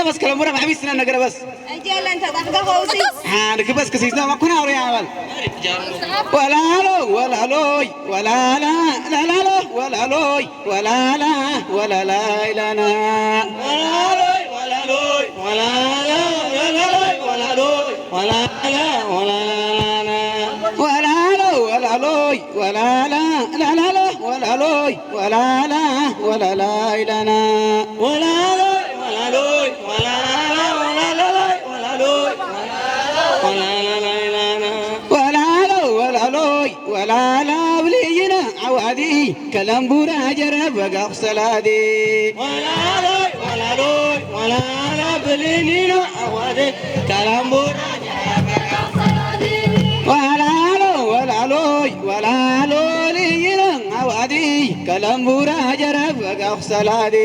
በስ ከለሙረ ማዕቢስ ስነ ነገረ በስ። أجل أنت تحقق وسي. ሓን ክበስ ክሲዝና ማኩና ኣውሪ ኣባል። ወላሎ ወላሎይ ወላላ ላላሎ ወላሎይ ወላላ ወላላ ኢላና። ወላሎይ ወላሎይ ወላላ ላላሎይ ወላሎይ ወላላ ወላላ ኢላና። ወላሎ ወላሎይ ወላላ ላላሎ ወላሎይ ወላላ ወላላ ኢላና። ወላሎይ ወላሎይ ወላላ ወላሎይ ወላሎይ ወላላ ኢላና። ወላሎ ወላሎይ ወላላ ብልይና ዓዋዲ ከለምቡራ ጀረብ በጋኽ ሰላዲ። ወላሎይ ወላሎይ ወላላ ብልይና ዓዋዲ ከለምቡራ ወላሎ ወላሎይ ወላሎ ልይና ዓዋዲ ከለምቡራ ጀረብ በጋኽ ሰላዲ።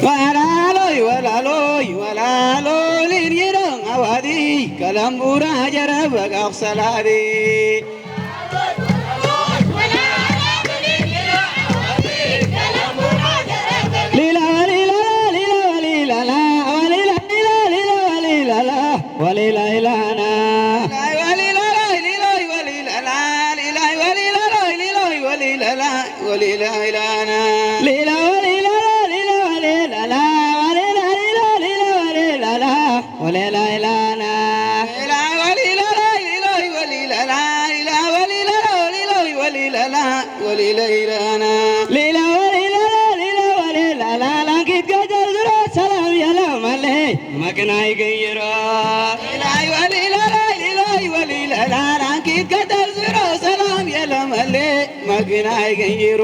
ወላሎይ ወላሎይ ወላሎ ልንይሮ ኣዋዲ ከለምቡራ ጀረብ በጋቕ ሰላዲ። ሊላ ወሊላ ሊላ ወሊላላ ወሊላ ሊላ ሊላ ወሊላላ ወሊላ ኢላና። ሊላይ ወሊላላይ ሊሎይ ወሊላላ ሊላይ ወሊላላይ ሊሎይ ወሊላላ ወሊላ ኢላና። ሊላ ወሊላላ ሊላ ወሊላላ ወሊላ ሊላ ሊላ ወሊላላ ወሊላ ኢላና። ሊላ ወሊላላይ ሊሎይ ወሊላላ ሊላ ወሊላላ ሊሎይ ወሊላላ ወሊላ ኢላና። ሊላ ወሊላላ ሊላ ወሊላላ ላንኪት ገደል ዝሮ ሰላም የለመለይ መኪና ይገይሮ። ሊላይ ወሊላላይ ሊሎይ ወሊላላ ላንኪት ገደል ዝሮ ሰላም የለመለይ መኪና ይገይሩ።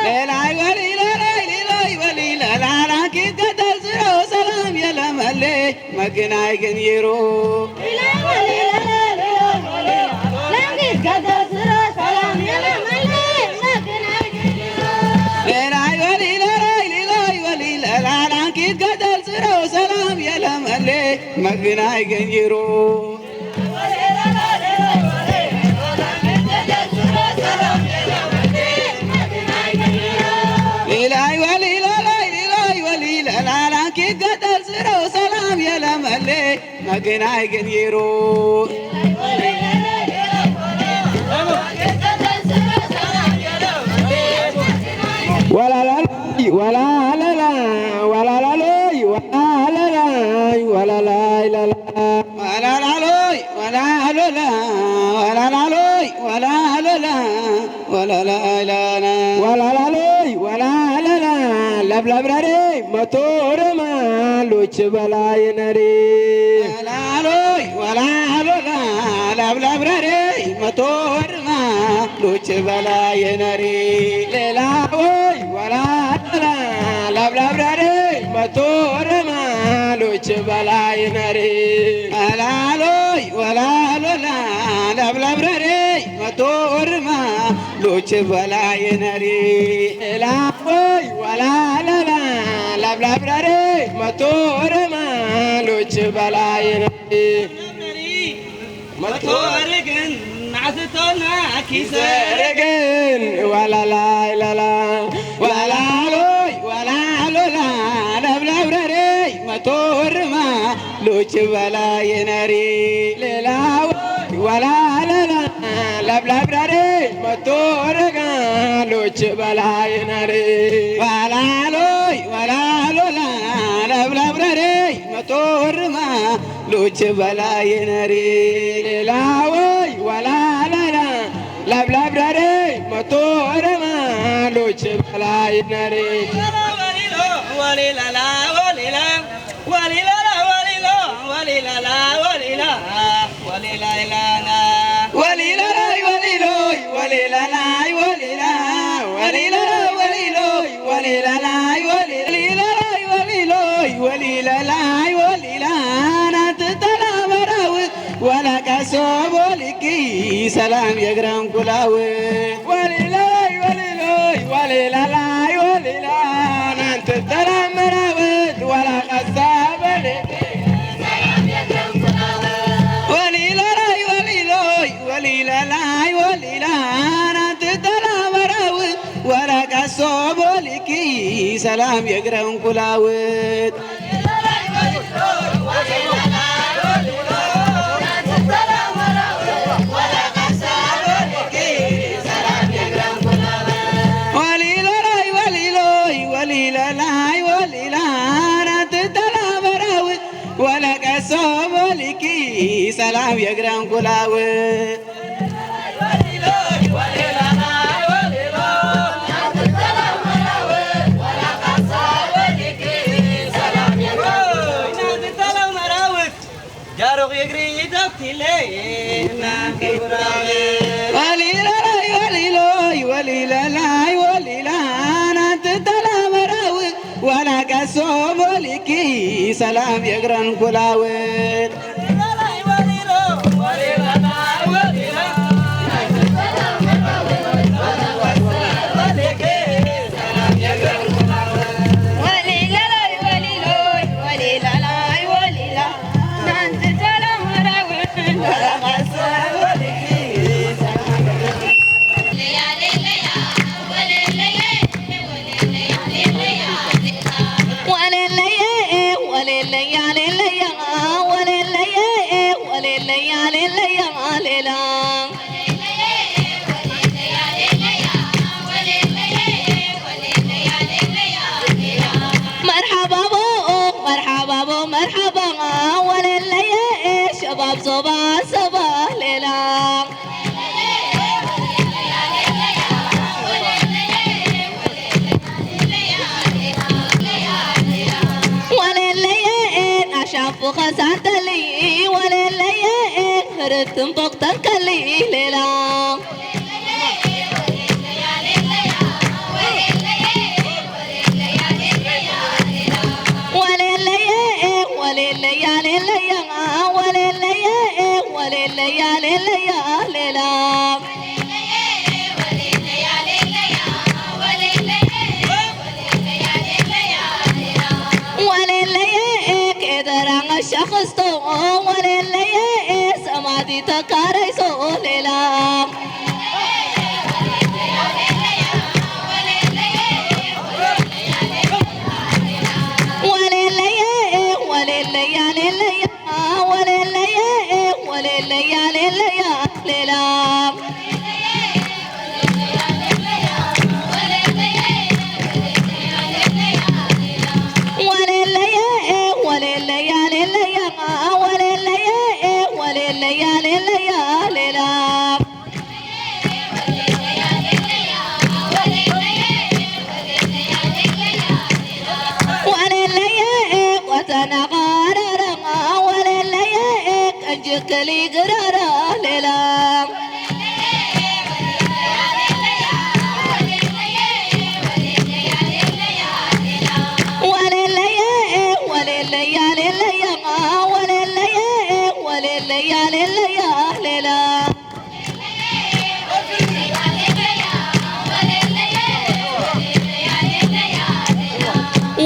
ሌላይ ወሊለላይ ሊሎይ ወሊለላ ላኪት ከተስሮ ሰላም የለመሌ መግናይ ገንየሮ። ሌላይ ወሊለላይ ሊሎይ ወሊለላ ላኪት ከተስሮ ሰላም የለመሌ መግናይ ገንየሮ። ሊላይ ወሊለላይ ሊላይ ወሊለላ ላኪት ከተስሮ ሰላም የለመሌ መግናይ ገንየሮ። ወላላሎይ ወላላላ ወላላሎይ ወላላላይ ወላላይ ላላ። ወላላሎይ ወላሎላ ወላላሎይ ወላሎላ ወላላይላና። ወላላሎይ ወላላላ ለብለብረሬ መቶረማ ሎች በላይ ነሪ። ወላሎይ ወላሎላ ለብለብረሬ መቶርማ ሎች በላይ ነሪ። ሌላዎይ ወላላ ለብለብረሬ መቶረማ ሎች በላይ ነሪ። ወላሎይ ወላሎላ ለብለብረሬ መቶርማ ሎች በላይ ነሪ። ሌላዎይ ወላላላ ለብለብረሬ መቶረማ ሎች በላይ ነሪ። መቶርግን ናስቶና ኪሰርግን ዋላላይ ላላ ዋላሎይ ዋላሎላ ለብለብረሬ መቶርማ ሎች በላይ ነሪ። ሌላዎይ ወላላላ ለብለብረሬ መቶርጋ ሎች በላይ ነሪ። ዋላሎይ ወላሎላ ለብለብረሬ መቶርማ ሎች በላይ ነሪ። ሌላዎይ ወላላላ ለብለብረሬ መቶርማ ሎች በላይ ነሪ። ወሊላላ ወሊላ ወሊላላ ወሊሎ ወሊላላ ወሊላ ወሊላ ኢላና። ወሊላላይ ወሊሎይ ወሊላላይ ወሊላ ወሊላላ ወሊሎይ ወሊላላይ ወሊላላይ ወሊሎይ ወሊላላይ ወሊላ ናትጠላ መራውት ዋላ ቀሶ ቦሊኪ ሰላም የግረም ኩላው። ወሊላይ ወሊሎይ ወሊላላይ ወሊላ ናንተ ተራመራውት ዋላ ቀሳ በል ሰላም የግረን ኩላውት። ወሊለላይ ወሊሎይ ወሊለላይ ወሊላ ናትተላበራውት ወለቀሶ ወሊኪ ሰላም የግረን ኩላውት። ጃሮቕ እግሪ ተብቲለ ወሊለላይ ወሊሎይ ወሊለላይ ወሊላ ናንትተላ መራዊ ዋላ ቀሶ ሞሊኪ ሰላም የግረን ኩላዊ መርሓባቦ መርሓባቦ መርሓባ ወለለየ ሸባብ ዞባ ሰባ ሌላ ወለለየ ኣሻፉ ኸሳተሊ ወለለየ ርትን ቦቅተንከሊ ሌላ ወለለየ ወለለያ ሌለያ ወለለየ ወለለያ ሌለያ ሌላ ወለለየ ኬደራ ሸኽስቶ ወለለየ ሰማዲ ተካረይሶ ሌላ ወለለየ ወለለያ ሌለያ ወለለየ ወለለያ ሌለያ ሌላ ወለለየ ወለለያ ሌለያ ወለለየ ወለለያ ሌለያ ሌላ ወለለየ ቆተና ቃረረማ ወለለየ ቀንጅክሊ ግረራ ሌላ ወለለየ ወለለያ ሌለያ ወለለየ ወለለያ ሌለያ ሌላ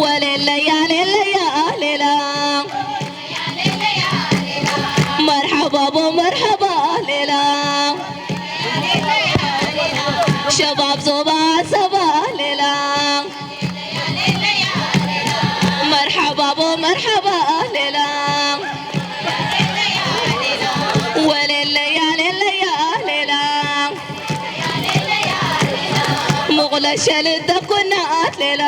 ወለለያ ሌለያ ሌላ መርሓባ ቦ መርሓባ ሌላ ሸባብ ዞባ ሰባ ሌላ መርሓባ ቦ መርሓባ ሌላ ወለለያ ሌለያ ሌላ ሙቕለሸ ልተኩናት ሌላ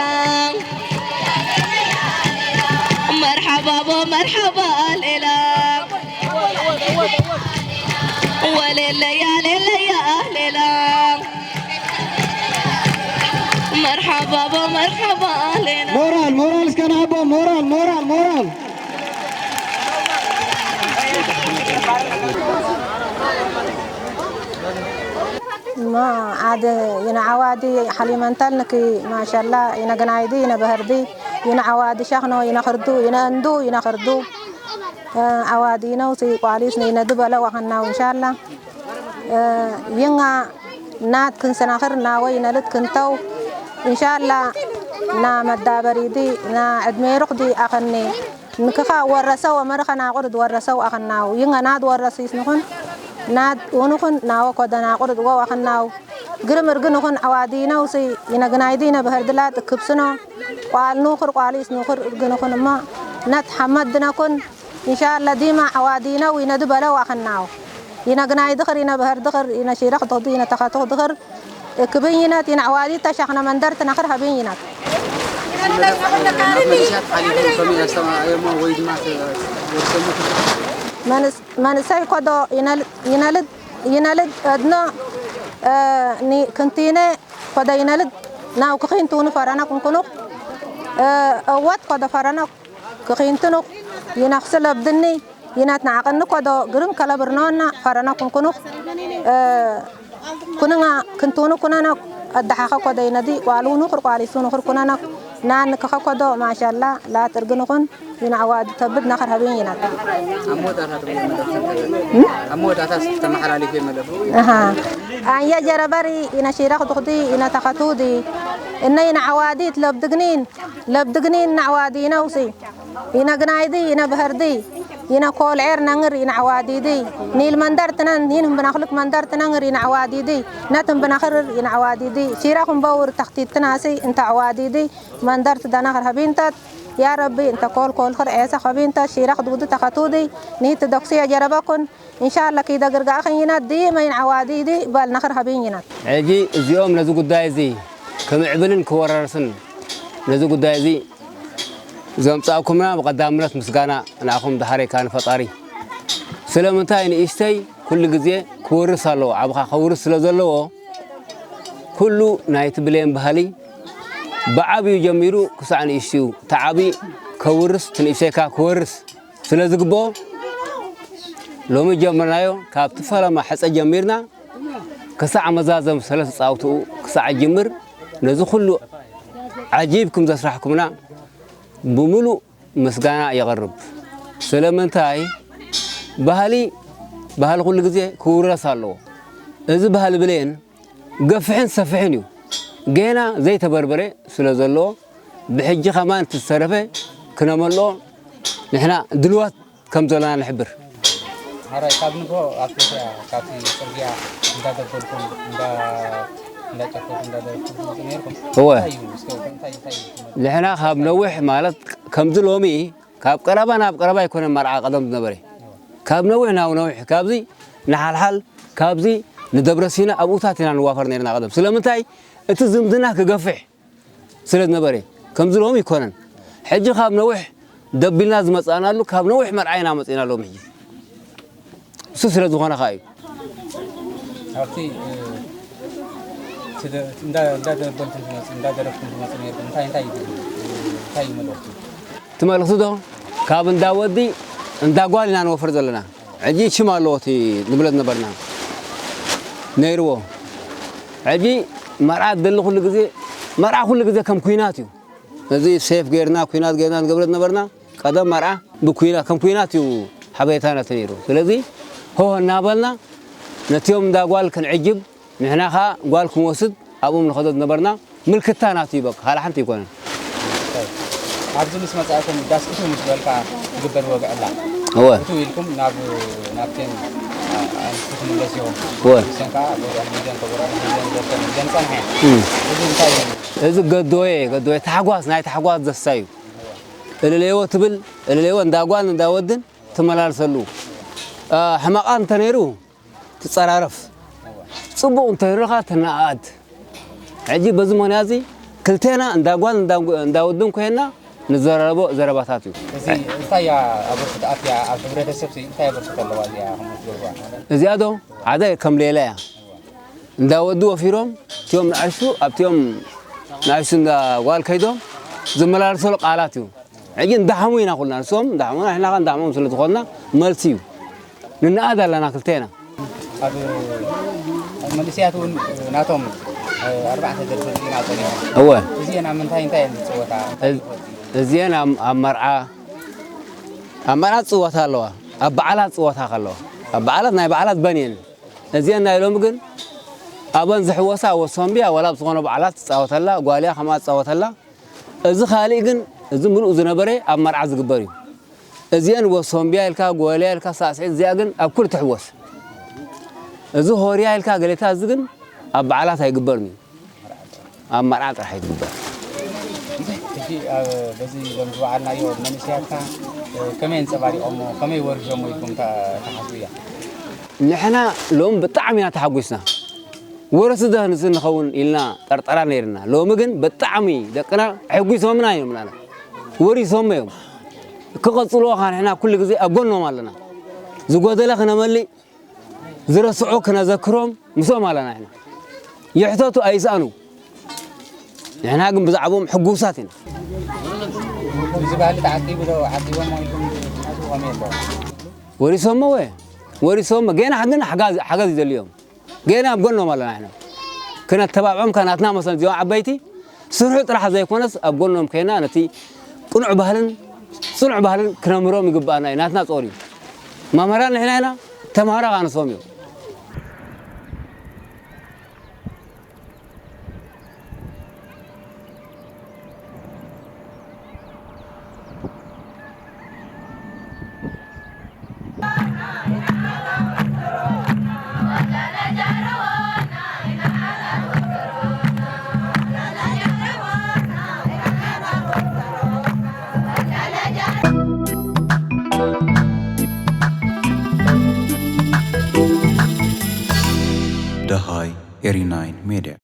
መርሓባ ቦ መርሓባ ሌላ ወለለያ ሌለያ ሌላ መርሓባ ቦ መርሓባ ሌላ ሞራል ሞራል እስከ ንሃቦ ሞራል ሞራል ሞራል እሞ ዓድ ይነ ዓዋዲ ሓሊመንተል ንኪ ማሻላ ይነ ግናይዲ ይነ በህርዲ ይነ ዓዋዲ ሻኽኖ ይነ ኽርዱ ይነ እንዱ ይነ ኽርዱ ዓዋዲ ይነው ሲ ቋሊስ ይነ ድበለ ዋኸናው እንሻላ ይንጋ ናት ክንሰናኽር ናወይ ነልት ክንተው እንሻላ ና መዳበሪዲ ና ዕድሜ ሩኽዲ ኣኸኒ ንክኻ ወረሰው ኣመርኸ ናቁርድ ወረሰው ኣኸናው ይንጋ ናት ወረሲስ ንኹን ናት ውንኹን ናወ ኮደ ናቁርድ ወው ኣኸናው ግርም እርግንኹን ዓዋዲነው ሲ ይነግናይዲ ነብህርድላ ጥክብስኖ ቋል ኑኽር ቋሊስ ኑኽር እርግንኹን እማ ነት ሐመድ ድነኩን ኢንሻአላ ዲማ ሐዋዲነው ኢነ ድበለው አኸናው ኢነ ግናይ ድኽር ኢነ ብህር ድኽር ኢነ ሺረኽ ድኽዱ ኢነ ተኸቱኽ ድኽር እክብኝ ይነት ኢነ ሐዋዲ ተሻኽነ መንደር ትነኽር ሀብኝ ይነት። መንእሰይ ኮዶ ይነልድ እድኖ ክንቲነ ኮደ ይነልድ ናው ክኺንቱኑ ፈረነኩን ኩኑኽ እወት ኮደ ፈረነኩ ክኺንቱኑኽ ይነኽስ ለብድኒ ይነት ንዓቕኒ ኮዶ ግርም ከለብርኖና ፈረነኩን ኩኑኽ ኩንና ክንቱኑ ኩነና ኣደሓኸ ኮደ ይነዲ ቋሉ ኑኽር ቋሊሱ ኑኽር ኩነና ናን ከኸ ኮዶ ማሻላ ላትርግንኹን ይናዕዋድ ተብድ ነኸር ሀብኝ ይናት። ኣብ መወዳእታ ተመሓላሊፈ መለፉ ኣየ ጀረበሪ ኢነ ሺረኽ ዱኽዲ ኢነ ተኸቱዲ እነ ይናዕዋዲት ለብድግኒን ለብድግኒን ናዕዋዲነውሲ ኢነ ግናይዲ ኢነ ብህርዲ ኢነ ኮልዔር ነንግር ኢነ ዓዋዲዲ ኒል መንደር ትነን ኒን ህምብናኽልክ መንደር ትነንግር ኢነ ዓዋዲዲ ነት ህምብናኽርር ኢነ ዓዋዲዲ ሺራ ክንበውር ተኽቲትናሲ እንተ ዓዋዲዲ መንደር ትደናኽር ሀቢንተት ያ ረቢ እንተ ኮልኮልኽር ዔሰ ኸቢንተት ሺራ ክድውዱ ተኸቱዲ ኒት ዶክሲ የጀረበኩን ኢንሻላ ኪደ ግርጋእኽን ይነት ዲመይን ዓዋዲዲ በል ነኽር ሀቢን ይነት። ሕጂ እዚኦም ነዚ ጉዳይ እዚ ክምዕብልን ክወራርስን ነዚ ጉዳይ እዚ ዘምጻእኩምና ብቐዳምነት ምስጋና ንኣኹም ድሓረይ ከኣ ንፈጣሪ። ስለምንታይ ንእሽተይ ኩሉ ግዜ ክወርስ ኣለዎ፣ ዓብኻ ከውርስ ስለ ዘለዎ ኩሉ ናይቲ ብሌን ባህሊ ብዓብዩ ጀሚሩ ክሳዕ ንእሽትኡ፣ እቲ ዓብዪ ከውርስ፣ እቲ ንእሽተይ ከኣ ክወርስ። ስለ ዝግብኦ ሎሚ ጀመርናዮ። ካብቲ ፈለማ ሕጸ ጀሚርና ክሳዕ መዛዘም ሰለስተ ጻውትኡ ክሳዕ ጅምር ነዚ ኩሉ ዓጂብኩም ዘስራሕኩምና ብምሉእ ምስጋና የቕርብ። ስለምንታይ ባህሊ ባህሊ ኩሉ ግዜ ክውረስ ኣለዎ። እዚ ባህሊ ብሌን ገፍሕን ሰፍሕን እዩ። ጌና ዘይተበርበረ ስለ ዘሎ ብሕጂ ከማን እቲ ዝተረፈ ክነመልኦ ንሕና ድልዋት ከም ዘለና ንሕብር። ሓራይ ካብ ንግሆ ኣብቲ እያ ካብቲ ጽርግያ እንዳደበልኩም እንዳ እንዳጨፈርኩም እንዳደረፍኩም ትመጹ ነይርኩም። እወ። እንታይ እዩ እስከ እንታይ እንታይ እዩ ትመ- ንሕና ካብ ነዊሕ ማለት ከምዚ ሎሚ ካብ ቀረባ ናብ ቀረባ ኣይኮነን መርዓ ቀደም ዝነበረ። ካብ ነዊሕ ናብ ነዊሕ ካብዚ ንሓልሓል ካብዚ ንደብረ ሲና ኣብኡታት ኢና ንዋፈር ነርና ቀደም። ስለምንታይ እቲ ዝምድና ክገፍሕ ስለ ዝነበረ ከምዚ ሎሚ ይኮነን። ሕጂ ካብ ነዊሕ ደቢልና ዝመጻእናሉ ካብ ነዊሕ መርዓ ኢና መጺእና ሎሚ ሕጂ። እሱ ስለ ዝኾነ ከኣ እዩ። ኣብቲ እንዳደበልኩም ትመጽኡ እንዳደረፍኩም ትመጽኡ ነርኩም እንታይ እንታይ እንታይ እዩ መልእኽቱ? እቲ መልእኽቲ ዶ ካብ እንዳ ወዲ እንዳ ጓል ኢና ንወፍር ዘለና። ሕጂ ሽም ኣለዎ እቲ ንብሎ ዝነበርና ነይርዎ። ሕጂ መርዓ ትደሊ ኩሉ ግዜ መርዓ ኩሉ ግዜ ከም ኩናት እዩ። እዚ ሴፍ ጌርና ኩናት ጌርና ንገብረ ዝነበርና ቀደም መርዓ ብኩናት ከም ኩናት እዩ ሓበሬታና እቲ ነይሩ። ስለዚ ሆ እናበልና ነቲኦም እንዳ ጓል ክንዕጅብ ንሕና ኸኣ ጓል ክንወስድ ኣብኦም ንኸዶ ዝነበርና ምልክታ ናቱ እዩ በቃ፣ ካልእ ሓንቲ ኣይኮነን። ኣብዚ ምስ መጻእኩም ዳስኪቱ ምስ በልካ ዝግበር ወግዒ ኣላ። እወ። እቱ ኢልኩም ናብ ናብተን ኣንስቲ ትምለስ ኢኹም። እወ። ንሰን ከኣ ጎዳን ሚድያን ከጎዳን ሚድያን ዘርተን ሚድያን ጸንሐ። እም። እዚ እንታይ እዩ? እዚ ገዶየ፣ ገዶየ ታሕጓስ፣ ናይ ታሕጓስ ደስታ እዩ። እልለይዎ ትብል፣ እልለይዎ እንዳ ጓል እንዳ ወድን ትመላልሰሉ። አ፣ ሕማቓት እንተ ነይሩ ትጸራረፍ። ጽቡቕ እንተይረኻ ትነኣኣድ። ሕጂ በዚ ምኽንያት እዚ ክልቴና እንዳ ጓል እንዳ እንዳ ወድን ኮይና ንዘራረቦ ዘረባታት እዩ። እዚ እንታይ እያ ኣበርክቶ ኣብያ ኣብ ሕብረተሰብ ሲ እንታይ ኣበርክቶ ኣለዋ እዚኣ ከም ትገብርዋ? እዚኣ ዶ ሓደ ከም ሌላ እያ። እንዳ ወዲ ወፊሮም እቲኦም ንኣሽቱ ኣብቲኦም ንኣሽቱ እንዳ ጓል ከይዶም ዝመላልሰሉ ቃላት እዩ። ሕጂ እንዳሓሙ ኢና ኩልና፣ ንሶም እንዳሓሙና፣ ንሕና ኸ እንዳሓሞም ስለ ዝኾንና መልሲ እዩ። ንነኣድ ኣለና ክልቴና። ኣብ መንእሰያት እውን ናቶም ኣርባዕተ ደርፊ ርኢና ጸኒሖም። እወ። እዚአን ኣብ ምንታይ እንታይ እየን ዝጽወታ? እንታይ እዚ-፣ ይኾን? እዚአን ኣብ፣ ኣብ መርዓ፣ ኣብ መርዓ ዝጽወታ ኣለዋ። ኣብ በዓላት ዝጽወታ ከለዋ። ኣብ በዓላት፣ ናይ በዓላት በን እየን። እዚአን ናይ ሎሚ ግን ኣብን ዝሕወሳ ወሶምብያ ዋላ ኣብ ዝኾነ በዓላት ትጻወተላ፣ ጓልያ ከምኣ ትጻወተላ። እዚ ካልእ ግን፣ እዚ ምሉእ ዝነበረ ኣብ መርዓ ዝግበር እዩ። እዚአን ወሶምብያ ኢልካ፣ ጎልያ ኢልካ፣ ሳዕስዒት እዚኣ ግን ኣብ ኩሉ ትሕወስ። እዚ ሆርያ ኢልካ ገሌታ እዚ ግን ኣብ በዓላት ኣይግበርን እዩ። ኣብ መርዓ ጥራሕ እዩ ዝግበር። ሕጂ ኣብ በዚ ሎም ዝበዓልናዮ መንእሰያትና ከመይ ኣንጸባሪቖሞ ከመይ ወሪሶሞ ኢልኩም ትሓስቡ እያ? ንሕና ሎም ብጣዕሚ ኢና ተሓጒስና። ወረስቲ ዶ ንስ ንኸውን ኢልና ጠርጠራ ነይርና። ሎሚ ግን ብጣዕሚ ደቅና ኣሕጒሶምና እዮም። ናና ወሪሶሞ እዮም። ክቐጽልዎ ኸዓ ንሕና ኩሉ ግዜ ኣብ ጎኖም ኣለና። ዝጎደለ ክነመልእ ዝረስዑ ክነዘክሮም ምስኦም ኣለና። ንሕና ይሕተቱ ኣይስኣኑ። ንሕና ግን ብዛዕባኦም ሕጉሳት ኢና። እዚ ባህሊ ተዓቂቡ ዶ ዓቂቦም ኢልኩም ትሓስቡ ከመይ ኣሎ? ወሪሶሞ ወ ወሪሶሞ ገና ግን ሓጋዝ ሓጋዝ ይደልዮም። ገና ኣብ ጎኖም ኣለና። ንሕና ክነተባብዖም ከ ናትና መሰል እዚኦም ዓበይቲ ስርሑ ጥራሕ ዘይኮነስ ኣብ ጎኖም ኮይና ነቲ ቅኑዕ ባህልን ጽኑዕ ባህልን ክነምህሮም ይግባኣና እዩ። ናትና ጾር እዩ። መምህራን ንሕና ኢና፣ ተምሃሮ ኸኣ ንሶም እዮም። ደሃይ ኤሪ ናይን ሜድያ።